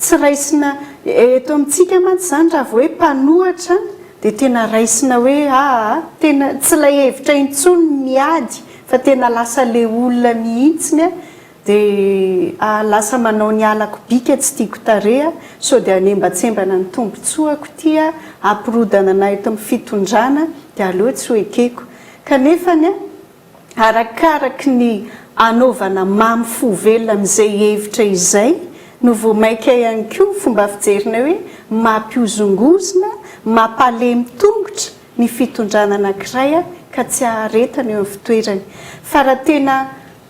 [SPEAKER 2] Tsy raisina, eto amintsika mantsy izany raha vao hoe mpanohatra dia tena raisina hoe aa tena tsy ilay hevitra intsony ny miady fa tena lasa le olona mihitsiny Dia lasa manao ny halako bika tsy tiako tarehy sao dia hanembatsembana ny tombotsoako ity hampirodana anah eto amin'ny fitondrana dia aleo tsy ho ekeko. Kanefany arakaraky ny anaovana mamy fo velona amin'izay hevitra izay no vao maika ihany koa ny fomba fijerinay hoe mampihozongozona, mampalemy tongotra ny fitondrana anankiray ka tsy aharetana eo amin'ny fitoerany. Fa raha tena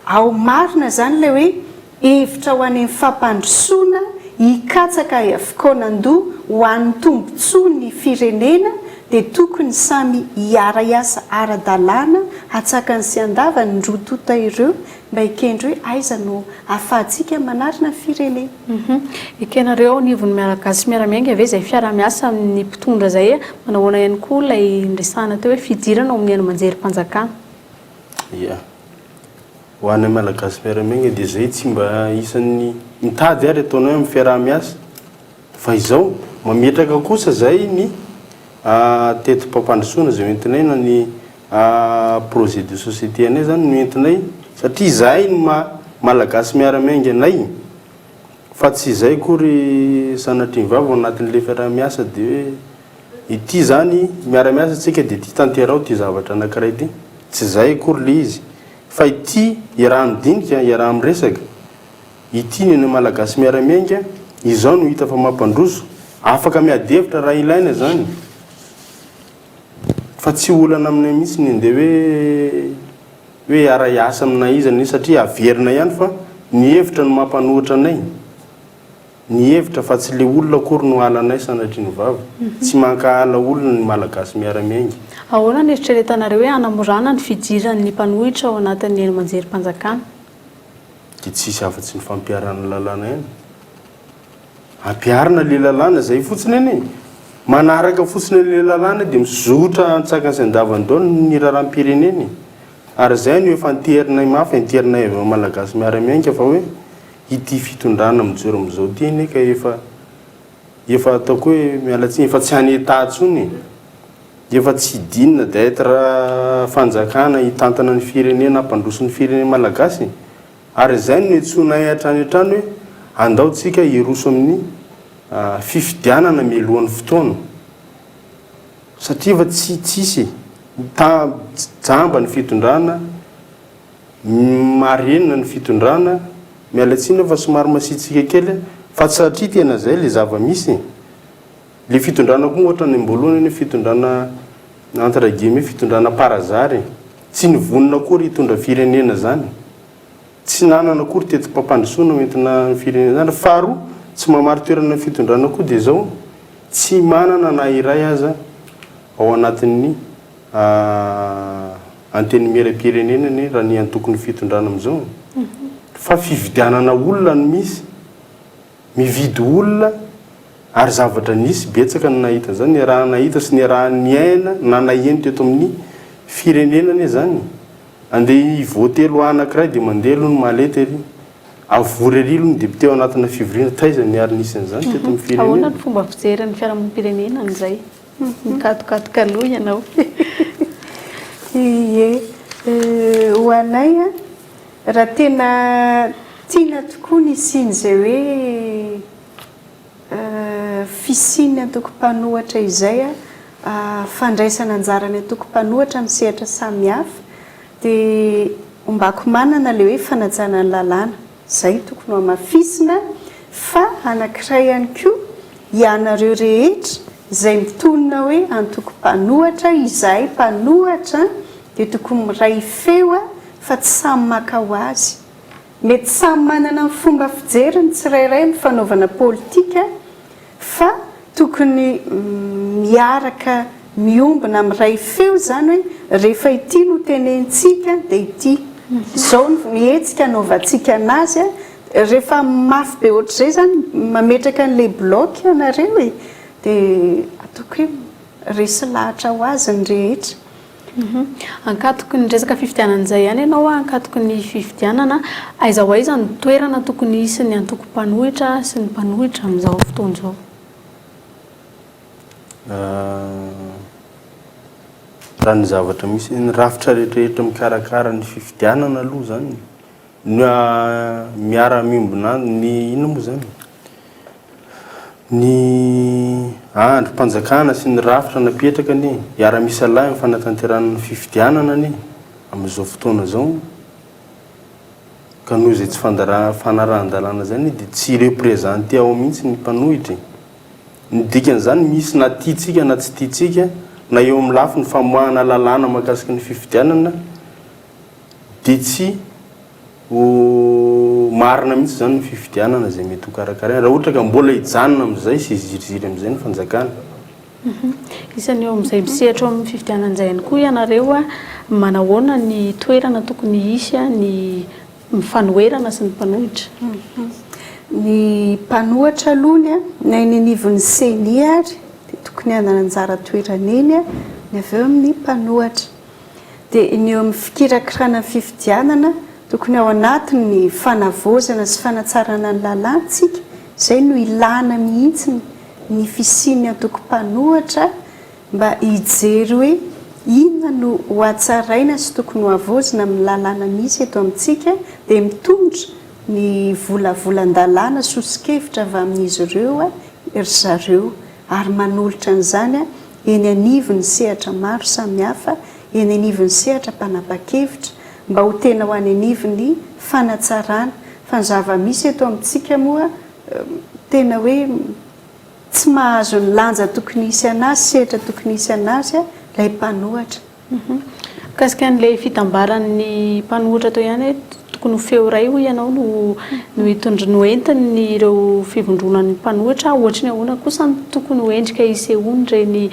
[SPEAKER 2] Ao marina izany ilay hoe hevitra ho any amin'ny fampandrosoana hikatsaka fikaonandoha ho an'ny tombotsoa ny firenena dia tokony samy hiara-hiasa ara-dalàna hatsakany sy andavany ny roa tonta ireo mba hikendry hoe aiza no ahafahantsika manarina ny firenena.
[SPEAKER 1] Ekenareo ao anivon'ny Miaragasy Miara-miainga ve izay fiaraha-miasa amin'ny mpitondra izay? Manao ahoana ihany koa ilay niresahana teo hoe fidirana ao amin'ny haino aman-jerim-panjakana?
[SPEAKER 3] Ia. Ho anay Malagasy miara-miainga dia izay tsy mba isan'ny mitady ary ataonay amin'ny fiaraha-miasa. Fa izao, mametraka kosa izay ny teti-pampandrosoana izay hoentinay na ny projet de société anay izany no entinay satria izahay no maha Malagasy miara-miainga anay fa tsy izay akory sanatria ny vava ao anatin'ilay fiaraha-miasa dia hoe Ity izany, miara-miasa tsika dia ity tanteraho ity zavatra anankiray ity. Tsy izay akory ilay izy. Fa ity iaraha-midinika, iaraha-miresaka. Ity ny an'ny Malagasy miara-miainga, izao no hita fa mampandroso. Afaka miady hevitra raha ilaina izany. Fa tsy olana aminay mihitsy ny handeha hoe hoe hiara-hiasa amina iza na iza satria averina ihany fa ny hevitra no mampanohitra anay. Ny hevitra fa tsy le olona akory no halanay sanatria ny vava. Tsy mankahala olona ny Malagasy miara-miainga.
[SPEAKER 1] Ahoana no eritreretanareo hoe hanamorana ny fidiran'ny mpanohitra ao anatin'ny haino aman-jerim-panjakana?
[SPEAKER 3] Dia tsisy afa-tsy ny fampiharana ny lalàna ihany. Ampiharina le lalàna zay fotsiny anie e. Manaraka fotsiny an'le lalàna dia mizotra antsakany sy andavany daholo ny raharaham-pirenena e. Ary zay no efa anterinay mafy, anterinay avy ao Malagasy miara-miainga fa hoe Ity fitondrana mijoro amin'izao ity anie ka efa efa ataoko hoe miala tsiny efa tsy en état intsony e! Efa tsy digne d'être fanjakana hitantana ny firenena hampandroso ny firenena malagasy e! Ary izay no iantsoanay hatrany hatrany hoe andao tsika hiroso amin'ny fifidianana mialohan'ny fotoana satria efa tsy tsisy e! Jamba ny fitondrana Marenina ny fitondrana, miala tsiny aho fa somary masiatsiaka kely aho, fa tsy satria tena zay le zava-misy e! Le fitondrana koa ohatra any am-boalohany anie fitondrana entre guillemets fitondrana par hasard e! Tsy nivonona akory hitondra firenena zany, tsy nanana akory teti-pampandrosoana hoentina ny firenena zany, faharoa tsy mamari-toerana ny fitondrana koa dia zao tsy manana na iray aza ao anatin'ny Antenimieram-pirenena anie raha ny antokon'ny fitondrana amin'izao fa fividianana olona no misy, mividy olona ary zavatra nisy betsaka no nahita an'izany, niaraha-nahita sy niaraha-niaina na naheno teto amin'ny firenena anie izany, andeha hi-voter loi anankiray dia mandeha aloha ny mallette ery, avory ery aloha ny député ao anatina fivoriana, taiza ny ary nisy an'izany teto amin'ny firenena?
[SPEAKER 1] Ahoana ny fomba fijerin'ny fiarahamonim-pirenena an'izay? Mikatokatoka aloha ianao.
[SPEAKER 2] Ie, ho anay an, raha tena tiana tokoa ny hisian'izay hoe fisian'ny antoko mpanohatra izay, fandraisana anjara ny antoko mpanohatra amin'ny sehatra samihafa, dia ombako manana ilay hoe fanajana ny lalàna. Izay tokony ho hamafisina fa anankiray ihany koa ianareo rehetra izay mitonona hoe antoko mpanohatra, izahay mpanohatra dia tokony miray feo fa tsy samy maka ho azy. Mety samy manana ny fomba fijeriny ny tsirairay amin'ny fanaovana politika. Tokony miaraka miombona miray feo izany hoe rehefa ity no tenenintsika dia ity. Izao no hetsika anaovantsika anazy. Rehefa mafy be ohatr'izay izany mametraka an'ilay bloc ianareo e, dia ataoko hoe resy lahatra ho azy ny rehetra.
[SPEAKER 1] Ankatoky ny resaka fifidianana izay ihany ianao, ankatoky ny fifidianana, aiza ho aiza ny toerana tokony hisy ny antoko mpanohitra sy ny mpanohitra amin'izao fotoana izao?
[SPEAKER 3] Raha ny zavatra misy, ny rafitra rehetrarehetra mikarakara ny fifidianana aloha izany no miara-miombona ny inona moa izany? Ny andrim-panjakana sy ny rafitra napetraka anie hiara-misalahy amin'ny fanatanterahana ny fifidianana anie amin'izao fotoana izao ka noho izay tsy fanarahan-dalàna izay anie dia tsy représenter ao mihitsy ny mpanohitra e. Ny dikan'izany misy na tiantsika na tsy tiantsika na eo amin'ny lafiny famoahana lalàna mahakasika ny fifidianana dia tsy Ho marina mihitsy izany ny fifidianana izay mety ho karakaraina raha ohatra ka mbola hijanona amin'izay sy hiziriziry amin'izay ny fanjakana.
[SPEAKER 1] Isan'ny eo amin'izay misehatra eo amin'ny fifidianana izay ihany koa ianareo, manahoana ny toerana tokony hisy ny fanoherana sy ny mpanohitra?
[SPEAKER 2] Ny mpanohatra aloha na eny anivon'ny Ceni ary dia tokony hanana anjara toerana eny ny avy eo amin'ny mpanohatra. Dia ny eo amin'ny fikirakirana ny fifidianana, tokony ao anatin'ny fanavaozana sy fanatsarana ny lalàntsika, izay no ilàna mihitsy ny fisian'ny antoko mpanohatra mba hijery hoe inona no ho hatsaraina sy tokony ho havaozina amin'ny lalàna misy eto amintsika, dia mitondra ny volavolan-dalàna soso-kevitra avy amin'izy ireo ry zareo ary manolotra an'izany eny anivon'ny sehatra maro samihafa, eny anivon'ny sehatra mpanapa-kevitra, mba ho tena ho any anivon'ny fanatsarana, fa ny zava-misy eto amintsika moa tena hoe tsy mahazo ny lanja tokony hisy anazy, sehatra tokony hisy anazy ilay mpanohatra.
[SPEAKER 1] Mikasika an'ilay fitambaran'ny mpanohitra teo ihany hoe tokony ho feo iray hoy ianao no no hitondr- no entin'ireo fivondronan'ny mpanohitra, ohatry ny ahoana kosa no tokony ho endrika hisehoan'ireny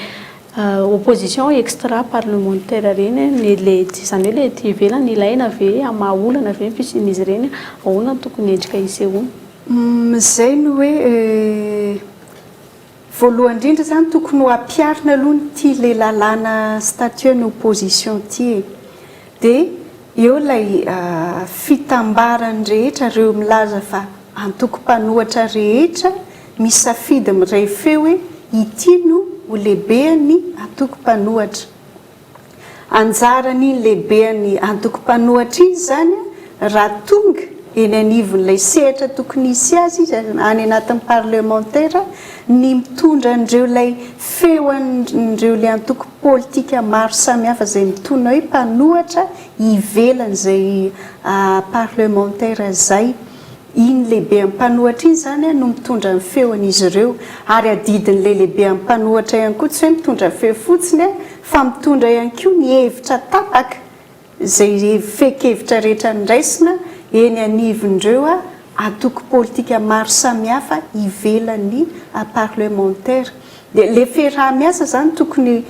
[SPEAKER 1] opposition extra parlementaire ireny, ny le izany hoe le ety ivelany ilaina ve, hamaha olana ve ny fisian'izy ireny, ahoana no tokony endrika hisehoany?
[SPEAKER 2] Izay no hoe Voalohany indrindra zany tokony ho ampiharina aloha ity le lalàna statut ny opposition ity e! De eo ilay fitambarany rehetra reo milaza fa antoko mpanohatra rehetra misafidy miray feo hoe ity no ho lehibean'ny antoko mpanohatra. Anjaran'iny lehibean'ny antoko mpanohatra iny izany raha tonga eny anivon'ilay sehatra tokony hisy azy izy, any anatin'ny parlemantera, ny mitondra an'ireo ilay feo an'ireo ilay antoko politika maro samihafa izay mitonona hoe mpanohatra ivelan'izay parlemantera izay. Iny lehibean'ny mpanohatra iny izany no mitondra ny feon'izy ireo. Ary adidin'ilay lehibean'ny mpanohatra ihany koa tsy hoe mitondra feo fotsiny fa mitondra ihany koa ny hevitra tapaka, izay fehin-kevitra rehetra noraisina eny anivon'ireo antoko politika maro samihafa ivelan'ny parlemantera. Dia ilay fiaraha-miasa izany tokony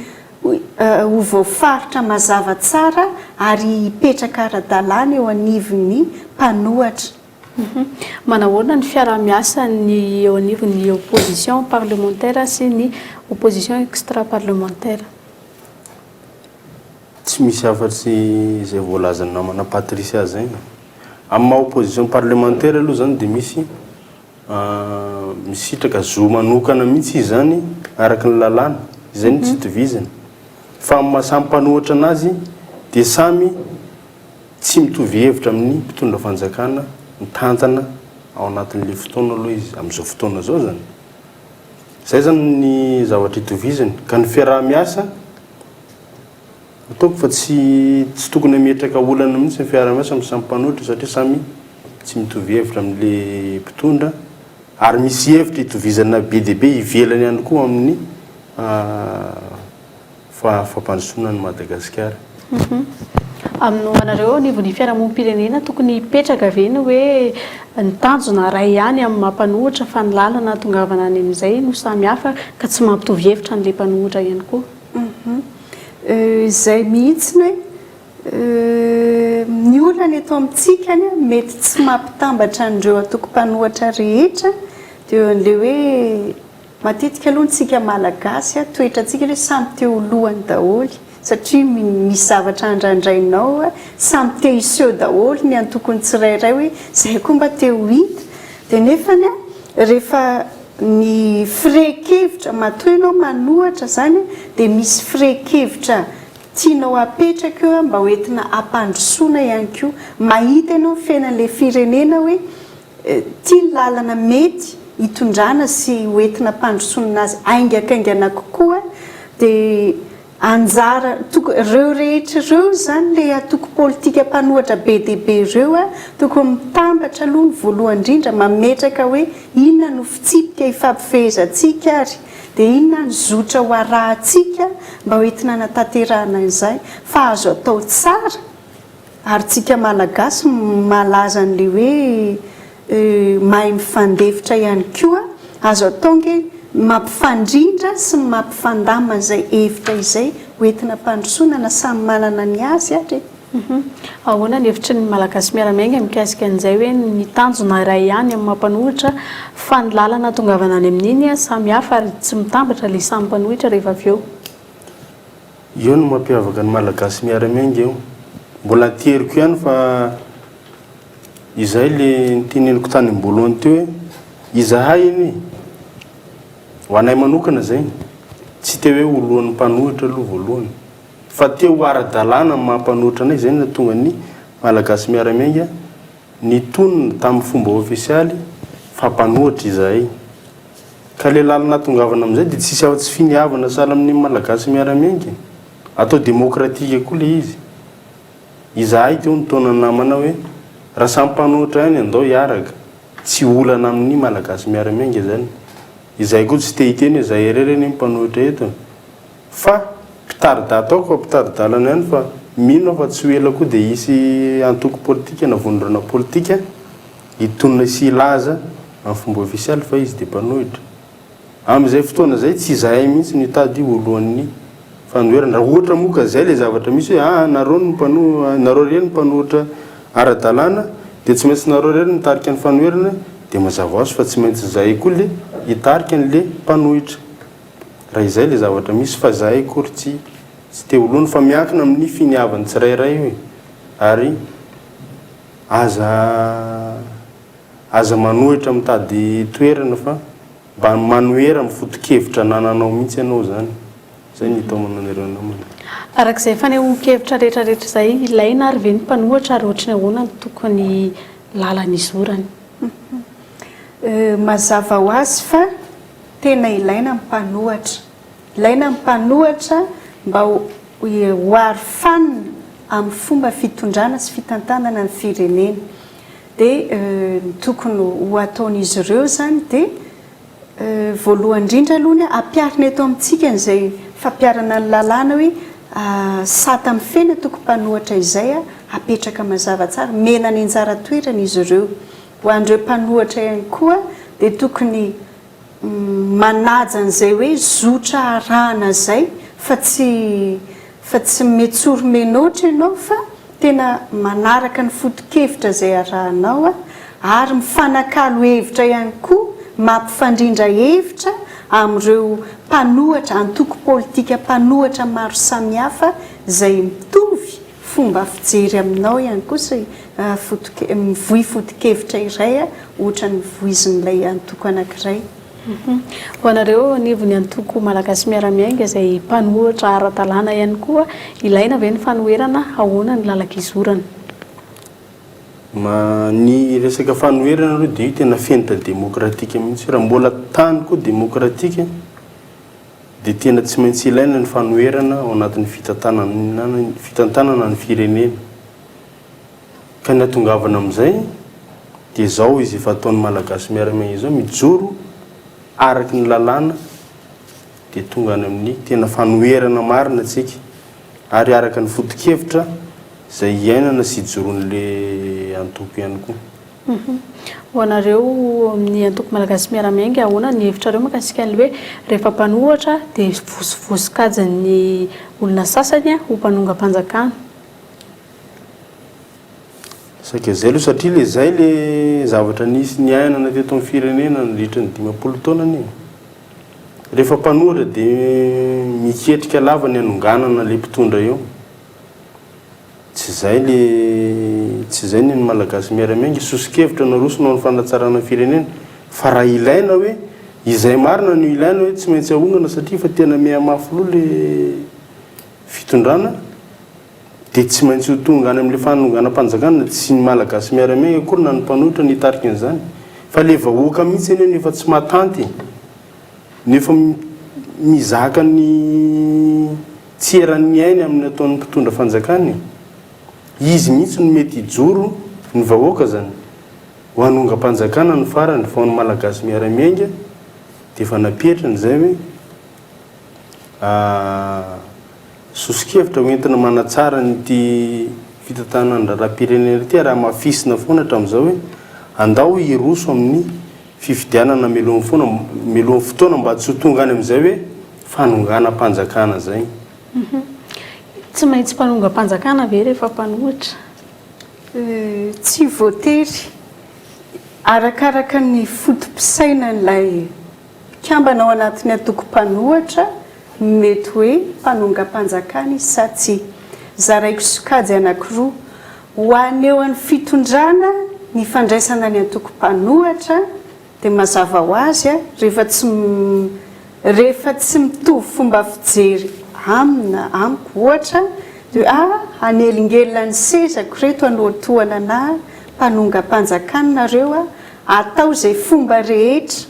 [SPEAKER 2] ho voafaritra mazava tsara ary hipetraka ara-dalàna eo anivon'ny mpanohatra.
[SPEAKER 1] Manahoana ny fiaraha-miasan'ny eo anivon'ny opposition parlementaire sy ny opposition extra-parlementaire?
[SPEAKER 3] Tsy misy afa-tsy izay voalazan'ny namana Patricia izay. Amin'ny maha opposition parlementaire aloha izany dia misy Misitraka zo manokana mihitsy izy izany araka ny lalàna, izay no tsy itovizany. Fa amin'ny maha samy mpanohitra anazy dia samy tsy mitovy hevitra amin'ny mpitondra fanjakana mitantana ao anatin'ilay fotoana aloha izy amin'izao fotoana izao izany. Izay izany ny zavatra itovizany. Ka ny fiaraha-miasa Ataoko fa tsy tsy tokony hametraka olana mihitsy ny fiaraha-miasa amin'ny samy mpanohitra satria samy tsy mitovy hevitra amin'le mpitondra ary misy hevitra itovizana be dia be ivelany ihany koa amin'ny fampandrosoana an'i Madagasikara.
[SPEAKER 1] Amin'ny ho anareo eo anivon'ny fiarahamonim-pirenena, tokony hipetraka ve ny hoe ny tanjona iray ihany amin'ny maha mpanohitra fa ny lalana hahatongavana any amin'izay no samy hafa ka tsy mampitovy hevitra an'ilay mpanohitra ihany koa?
[SPEAKER 2] Izay mihitsy hoe ny olana eto amintsika mety tsy mampitambatra an'ireo antoko mpanohatra rehetra dia eo an'ilay hoe Matetika aloha ntsika malagasy a, toetrantsika hoe samy te ho lohany daholo satria misy zavatra andrandrainao a, samy te hiseho daholo ny antokony tsirairay hoe zay koa mba te ho hita, dia nefany a rehefa ny firehin-kevitra matoa ianao manohatra zany a dia misy firehin-kevitra tianao apetraka eo a mba ho entina hampandrosoana ihany koa, mahita ianao ny fiainan'ilay firenena hoe Ity ny lalana mety hitondrana sy ho entina ampandrosoana azy haingakaingana kokoa dia anjara toko ireo rehetra ireo izany ilay antoko politika mpanohatra be dia be ireo a, tokony mitambatra aloha ny voalohany indrindra mametraka hoe inona no fitsipika ifampifehezantsika ary dia inona ny zotra ho arahantsika mba ho entina hanatanterahana an'izay fa azo atao tsara Ary tsika malagasy malaza an'le hoe mahay mifandefitra ihany koa, azo atao nge ny mampifandrindra sy ny mampifandamina izay hevitra izay ho entina ampandrosoana na samy manana ny azy ary e.
[SPEAKER 1] Ahoana ny hevitry ny Malagasy Miara-Miainga mikasika an'izay hoe ny tanjona iray ihany amin'ny maha mpanohitra fa ny lalana hahatongavana any amin'iny samy hafa ary tsy mitambatra ilay samy mpanohitra rehefa avy eo?
[SPEAKER 3] Io no mampiavaka ny Malagasy miara-miainga io. Mbola ateriko ihany fa izay le niteneniko tany am-boalohany teo hoe izahay anie, ho anay manokana izay, tsy te hoe ho lohan'ny mpanohitra aloha voalohany, fa te ho ara-dalàna amin'ny maha mpanohitra anay, izay no nahatonga ny Malagasy miara-miainga nitonona tamin'ny fomba ofisialy fa mpanohitra izahay. Ka le lalana atongavana amizay de tsisy afa tsy finiavana sahala amin'ny malagasy miara miainga e. Atao demokratika koa le izy. Izahay teo nitaona ny namana hoe raha samy mpanohitra ihany andao hiaraka. Tsy olana amin'ny malagasy miara miainga zany. Izahay koa tsy te hiteny hoe zahay irery anie mpanohitra eto e. Fa mpitari-da ataoko fa mpitari-dalana ihany fa mino aho fa tsy ho ela koa dia hisy antoko politika na vondrona politika hitonona sy hilaza amin'ny fomba ofisialy fa izy dia mpanohitra. Amin'izay fotoana izay tsy izahay mihitsy no hitady ho lohan'ny fanoherana. Raha ohatra moa ka izay ilay zavatra misy hoe aa nareo no mpanohitra, nareo irery no mpanohitra ara-dalàna dia tsy maintsy nareo irery no mitarika ny fanoherana dia mazava ho azy fa tsy maintsy izahay koa ilay hitarika an'ilay mpanohitra. Raha izay ilay zavatra misy fa izahay akory tsy tsy te ho lohany fa miankina amin'ny finiavan'ny tsirairay io e! Ary aza aza manohitra mitady toerana fa mba manohera amin'ny foto-kevitra anananao mihitsy ianao izany. Izay ny hitaomana anareo namana.
[SPEAKER 1] Araka izay fanehoan-kevitra rehetra rehetra izay, ilaina ary ve ny mpanohitra ary ohatry ny ahoana no tokony lalana izorany?
[SPEAKER 2] Mazava ho azy fa Tena ilaina ny mpanohatra. Ilaina ny mpanohatra mba ho aro fanina amin'ny fomba fitondrana sy fitantanana ny firenena. Dia ny tokony ho ataon'izy ireo izany dia voalohany indrindra aloha ny ampiharina eto amintsika an'izay fampiharana ny lalàna hoe sata mifehy ny antoko mpanohatra izay apetraka mazava tsara. Omena ny anjara toerana izy ireo. Ho an'ireo mpanohatra ihany koa dia tokony manaja an'izay hoe zotra arahana izay fa tsy fa tsy metsoro menoatra ianao fa tena manaraka ny foto-kevitra izay arahanao ary mifanakalo hevitra ihany koa mampifandrindra hevitra amin'ireo mpanohatra antoko politika mpanohatra maro samihafa izay mitovy fomba fijery aminao ihany koa sy foto mivoy foto-kevitra iray ohatran'ny voizin'ilay antoko anankiray.
[SPEAKER 1] Ho anareo eo anivon'ny antoko Malagasy Miara-Miainga izay mpanohitra ara-dalàna ihany koa, ilaina ve ny fanoherana? Ahoana ny lalan-kizorana?
[SPEAKER 3] Ma, ny resaka fanoherana aloha dia io tena fenitra demokratika mihitsy. Raha mbola tany koa demokratika dia tena tsy maintsy ilaina ny fanoherana ao anatin'ny fitantanana fitantanana ny firenena. Ka ny hatongavana amin'izay dia izao izy efa ataon'ny Malagasy miara-miaina izao, mijoro araky ny lalàna dia tonga any amin'ny tena fanoherana marina tsika ary araka ny foto-kevitra. Izay iainana sy ijoroan'le antoko ihany koa.
[SPEAKER 1] Ho anareo amin'ny antoko Malagasy Miara-Miainga, ahoana ny hevitrareo mahakasika an'ilay hoe rehefa mpanohitra dia voasikajin'ny olona sasany ho mpanongam-panjakana?
[SPEAKER 3] Saika izay aloha satria le izay le zavatra nisy niainana teto amin'ny firenena nandritra ny 50 taona anie. Rehefa mpanohitra dia miketrika lava ny hanonganana le mpitondra eo. Tsy izay le, tsy izay ny an'ny Malagasy miara-miainga, soso-kevitra naroso ho an'ny fanatsarana ny firenena, fa raha ilaina hoe, izay marina no ilaina hoe tsy maintsy ahongana satria efa tena miha-mafy loha le fitondrana, dia tsy maintsy ho tonga any amin'le fanonganam-panjakana, tsy ny Malagasy miara-miainga akory na ny mpanohitra no hitarika an'izany, fa le vahoaka mihitsy anie no efa tsy mahatanty e! No efa mizaka ny tsy eran'ny ainy amin'ny ataon'ny mpitondra fanjakana e! Izy mihitsy no mety hijoro, ny vahoaka zany, ho hanongam-panjakana ny farany fa ho an'ny Malagasy miara-miainga dia efa napetrany izay hoe soso-kevitra ho entina manatsara an'ity fitantanana ny raharaham-pirenena ity ary hamafisina foana hatramin'izao hoe andao hiroso amin'ny fifidianana mialohan'ny foana mialohan'ny fotoana mba tsy ho tonga any amin'izay hoe fanonganam-panjakana izay.
[SPEAKER 1] Tsy maintsy mpanongam-panjakana ve rehefa mpanohitra?
[SPEAKER 2] Tsy voatery. Arakaraka ny foto-pisainan'ilay mpikambana ao anatin'ny antoko mpanohitra no mety hoe mpanongam-panjakana izy sa tsia. Zaraiko sokajy anankiroa. Ho an'ny eo an'ny fitondrana ny fandraisana ny antoko mpanohatra dia mazava ho azy rehefa tsy rehefa tsy mitovy fomba fijery amina amiko ohatra dia hoe ah hanelingelina ny sezako ireto hanohatohana anah mpanongam-panjakana nareo ah atao izay fomba rehetra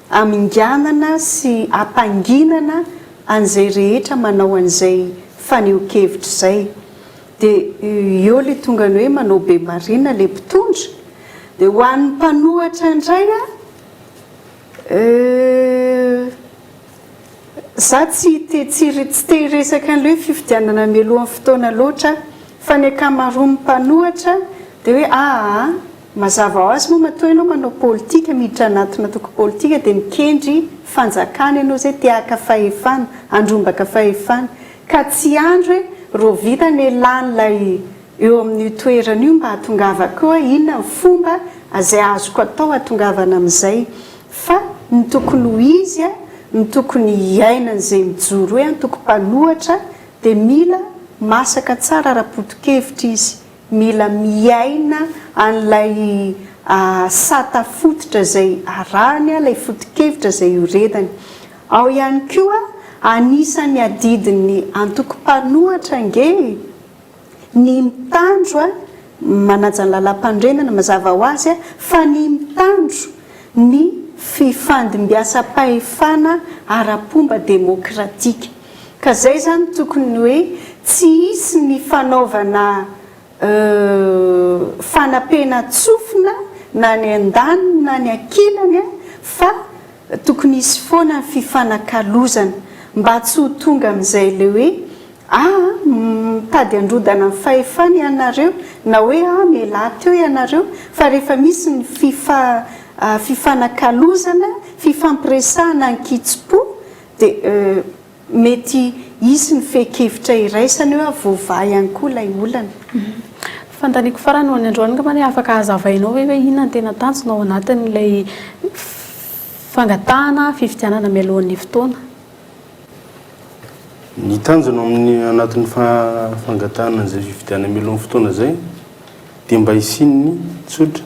[SPEAKER 2] haminganana sy hampanginana an'izay rehetra manao an'izay fanehoan-kevitra izay. Dia eo ilay tonga ny hoe manao be marina ilay mpitondra. Dia ho an'ny mpanohatra indray an, euh, za tsy te tsy tsy te hiresaka an'ilay hoe fifidianana mialohan'ny fotoana loatra aho, fa ny ankamaroan'ny mpanohatra dia hoe aa, Mazava ho azy moa matoa ianao manao politika, miditra anatina antoko politika dia mikendry fanjakana ianao izay te haka fahefana, handrombaka fahefana. Ka tsy andry hoe rahoviana anie lany ilay eo amin'io toerana io mba hahatongavako eo aho, inona ny fomba izay azoko atao hahatongavana amin'izay. Fa ny tokony ho izy, ny tokony hiainan'izay mijoro hoe antoko mpanohatra dia mila masaka tsara ara-poto-kevitra izy. Mila miaina an'ilay sata fototra izay arahany, ilay foto-kevitra izay iorenany. Ao ihany koa, anisan'ny adidin'ny antoko mpanohatra ange e, ny mitandro, manaja ny lalàmpanorenana mazava ho azy, fa ny mitandro ny fifandimbiasam-pahefana ara-pomba demokratika. Ka zay zany tokony hoe tsy hisy ny fanaovana fanapenan-tsofina na ny andaniny na ny ankilany fa tokony hisy foana ny fifanakalozana mba tsy ho tonga amin'izay le hoe ah mitady handrodana ny fahefana ianareo na hoe ah mialà teo ianareo fa rehefa misy ny fifa fifanakalozana, fifampiresahana an-kitsim-po Dia mety hisy ny fehin-kevitra iraisana eo ary voavaha ihany koa ilay olana.
[SPEAKER 1] Fanontaniako farany ho an'ny androany angamba hoe afaka hazavainao ve hoe inona no tena tanjona ao anatin'ilay fangatahana fifidianana mialohan'ny fotoana?
[SPEAKER 3] Ny tanjona amin'ny anatin'ny fangatahana an'izay fifidianana mialohan'ny fotoana izay dia mba hisian'ny tsotra,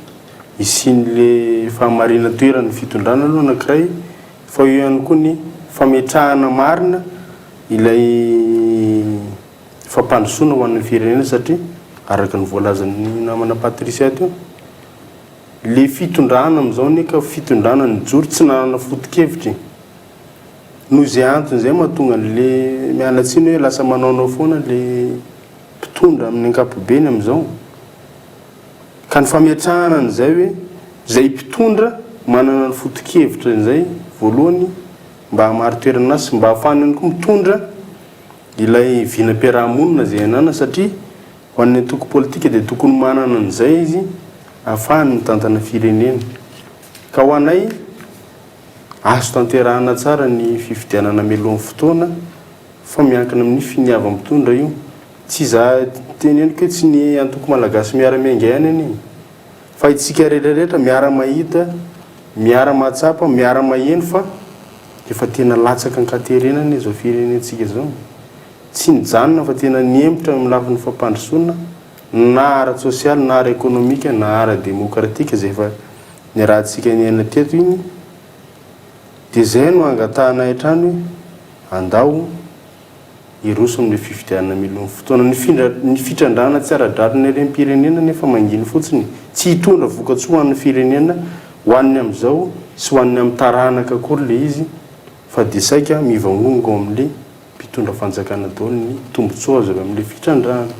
[SPEAKER 3] hisian'ilay fahamarinan-toeran'ny fitondrana aloha anankiray, Fa eo ihany koa ny fametrahana marina ilay fampandrosoana ho an'ny firenena satria araka ny voalazan'ny namana Patricia teo, le fitondrana amin'izao anie ka fitondrana nijoro tsy nanana foto-kevitra e. Noho izay antony izay mahatonga an'le, miala tsiny hoe lasa manaonao foana le mpitondra amin'ny ankapobeny amin'izao. Ka ny fametrahana an'izay hoe izay mpitondra manana ny foto-kevitra izay voalohany mba hahamari-toerana azy sy mba hahafahany ihany koa mitondra ilay vinam-piaraha-monina izay ananany satria Ho an'ny antoko politika dia tokony manana an'izay izy ahafahany mitantana firenena. Ka ho anay, azo tanterahana tsara ny fifidianana mialohan'ny fotoana fa miankina amin'ny finiavam-pitondra io. Tsy za teneniko hoe tsy ny antoko Malagasy miara-miainga ihany anie e. Fa itsika rehetra rehetra miara-mahita, miara-mahatsapa, miara-maheno fa efa tena latsaka an-katerena anie izao firenentsika izao. Tsy nijanona fa tena nihemotra amin'ny lafiny fampandrosoana na ara-tsosialy na ara-ekonomika na ara-demokratika izay efa niarahantsika niaina teto iny. Dia izay no angatahanay hatrany hoe andao hiroso amin'ilay fifidianana mialoha ny fotoana. Ny findra, ny fitrandrahana tsy ara-drariny harem-pirenena nefa manginy fotsiny, tsy hitondra vokatsoa ho an'ny firenena ho an'ny amin'izao sy ho an'ny amin'ny taranaka akory ilay izy fa dia saika mivangongo ao amin'ilay mpitondra fanjakana daholo ny tombotsoa azo avy amin'ilay fitrandrahana.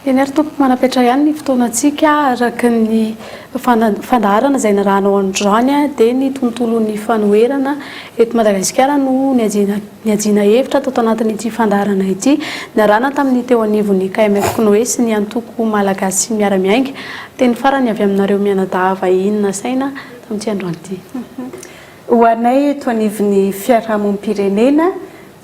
[SPEAKER 1] Eny ary tompoko, manapetra ihany ny fotoanantsika araka ny fandaharana izay narahanao androany dia ny tontolon'ny fanoherana eto Madagasikara no niajiana hevitra tato anatin'ity fandaharana ity niarahana tamin'ny teo anivon'ny KMF Cnoe sy ny antoko Malagasy Miara-Miainga. Teny farany avy aminareo mianadahy vahiny nasaina tamin'ity androany ity.
[SPEAKER 2] Ho anay eto anivon'ny fiarahamonim-pirenena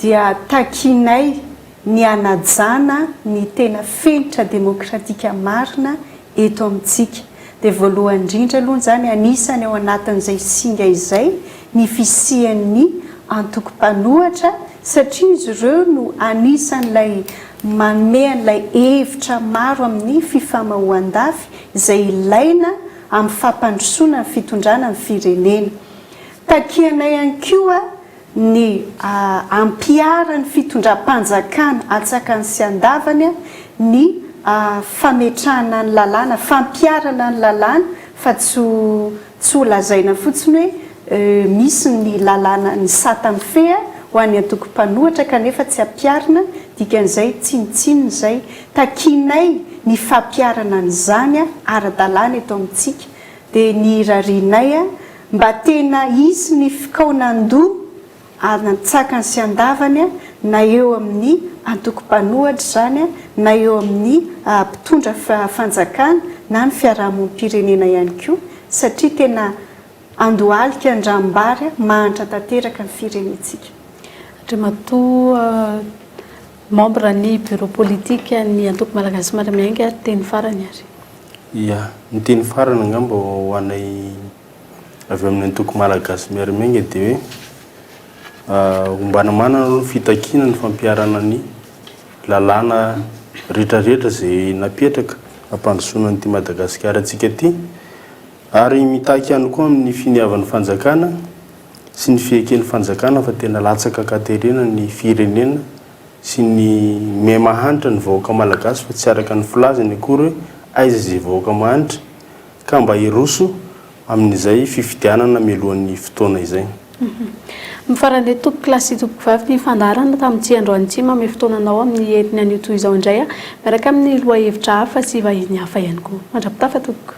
[SPEAKER 2] dia takianay ny hanajana ny tena fenitra demokratika marina eto amintsika. Dia voalohany indrindra aloha izany anisany ao anatin'izay singa izay ny fisian'ny antoko mpanohatra satria izy ireo no anisan'ilay manome an'ilay hevitra maro amin'ny fifamahoan-dafy izay ilaina amin'ny fampandrosoana ny fitondrana ny firenena. Takianay ihany koa ny hampiharan'ny fitondram-panjakana antsakany sy andavany ny fametrahana ny lalàna, fampiharana ny lalàna fa tsy ho tsy ho lazaina fotsiny hoe misy ny lalàna, ny sata mifehy ho an'ny antoko mpanohatra kanefa tsy ampiharina, dikan'izay tsinontsinona izay. Takianay ny fampiharana an'izany ara-dalàna eto amintsika dia ny irarianay mba tena hisy ny fikaonan-doha antsakany sy andavany na eo amin'ny antoko mpanohatra izany na eo amin'ny mpitondra fanjakana na ny fiarahamonim-pirenena ihany koa satria tena andohalika an-dranombary mahantra tanteraka ny firenentsika.
[SPEAKER 1] Andriamatoa membre ny bureau politique ny antoko Malagasy Miara-Miainga ary teny farany ary.
[SPEAKER 3] Ia, ny teny farany angamba ho anay avy amin'ny antoko Malagasy Miara-Miainga dia hoe ombana manana aloha ny fitakiana ny fampiharana ny lalàna rehetrarehetra izay napetraka hampandrosoana an'ity Madagasikara-ntsika ity ary mitaky ihany koa amin'ny finiavan'ny fanjakana sy ny fieken'ny fanjakana fa tena latsaka an-katerena ny firenena sy ny miha mahantra ny vahoaka malagasy fa tsy araka ny filazany akory hoe aiza izay vahoaka mahantra ka mba hiroso amin'izay fifidianana mialohan'ny fotoana izay.
[SPEAKER 1] Mifarana eto tompokolahy sy tompokovavy ny fandaharana tamin'ity androany ity. Mamehy fotoana anao amin'ny heriny anio toy izao indray aho miaraka amin'ny lohahevitra hafa sy vahiny hafa ihany koa. Mandra-pitafa tompoko.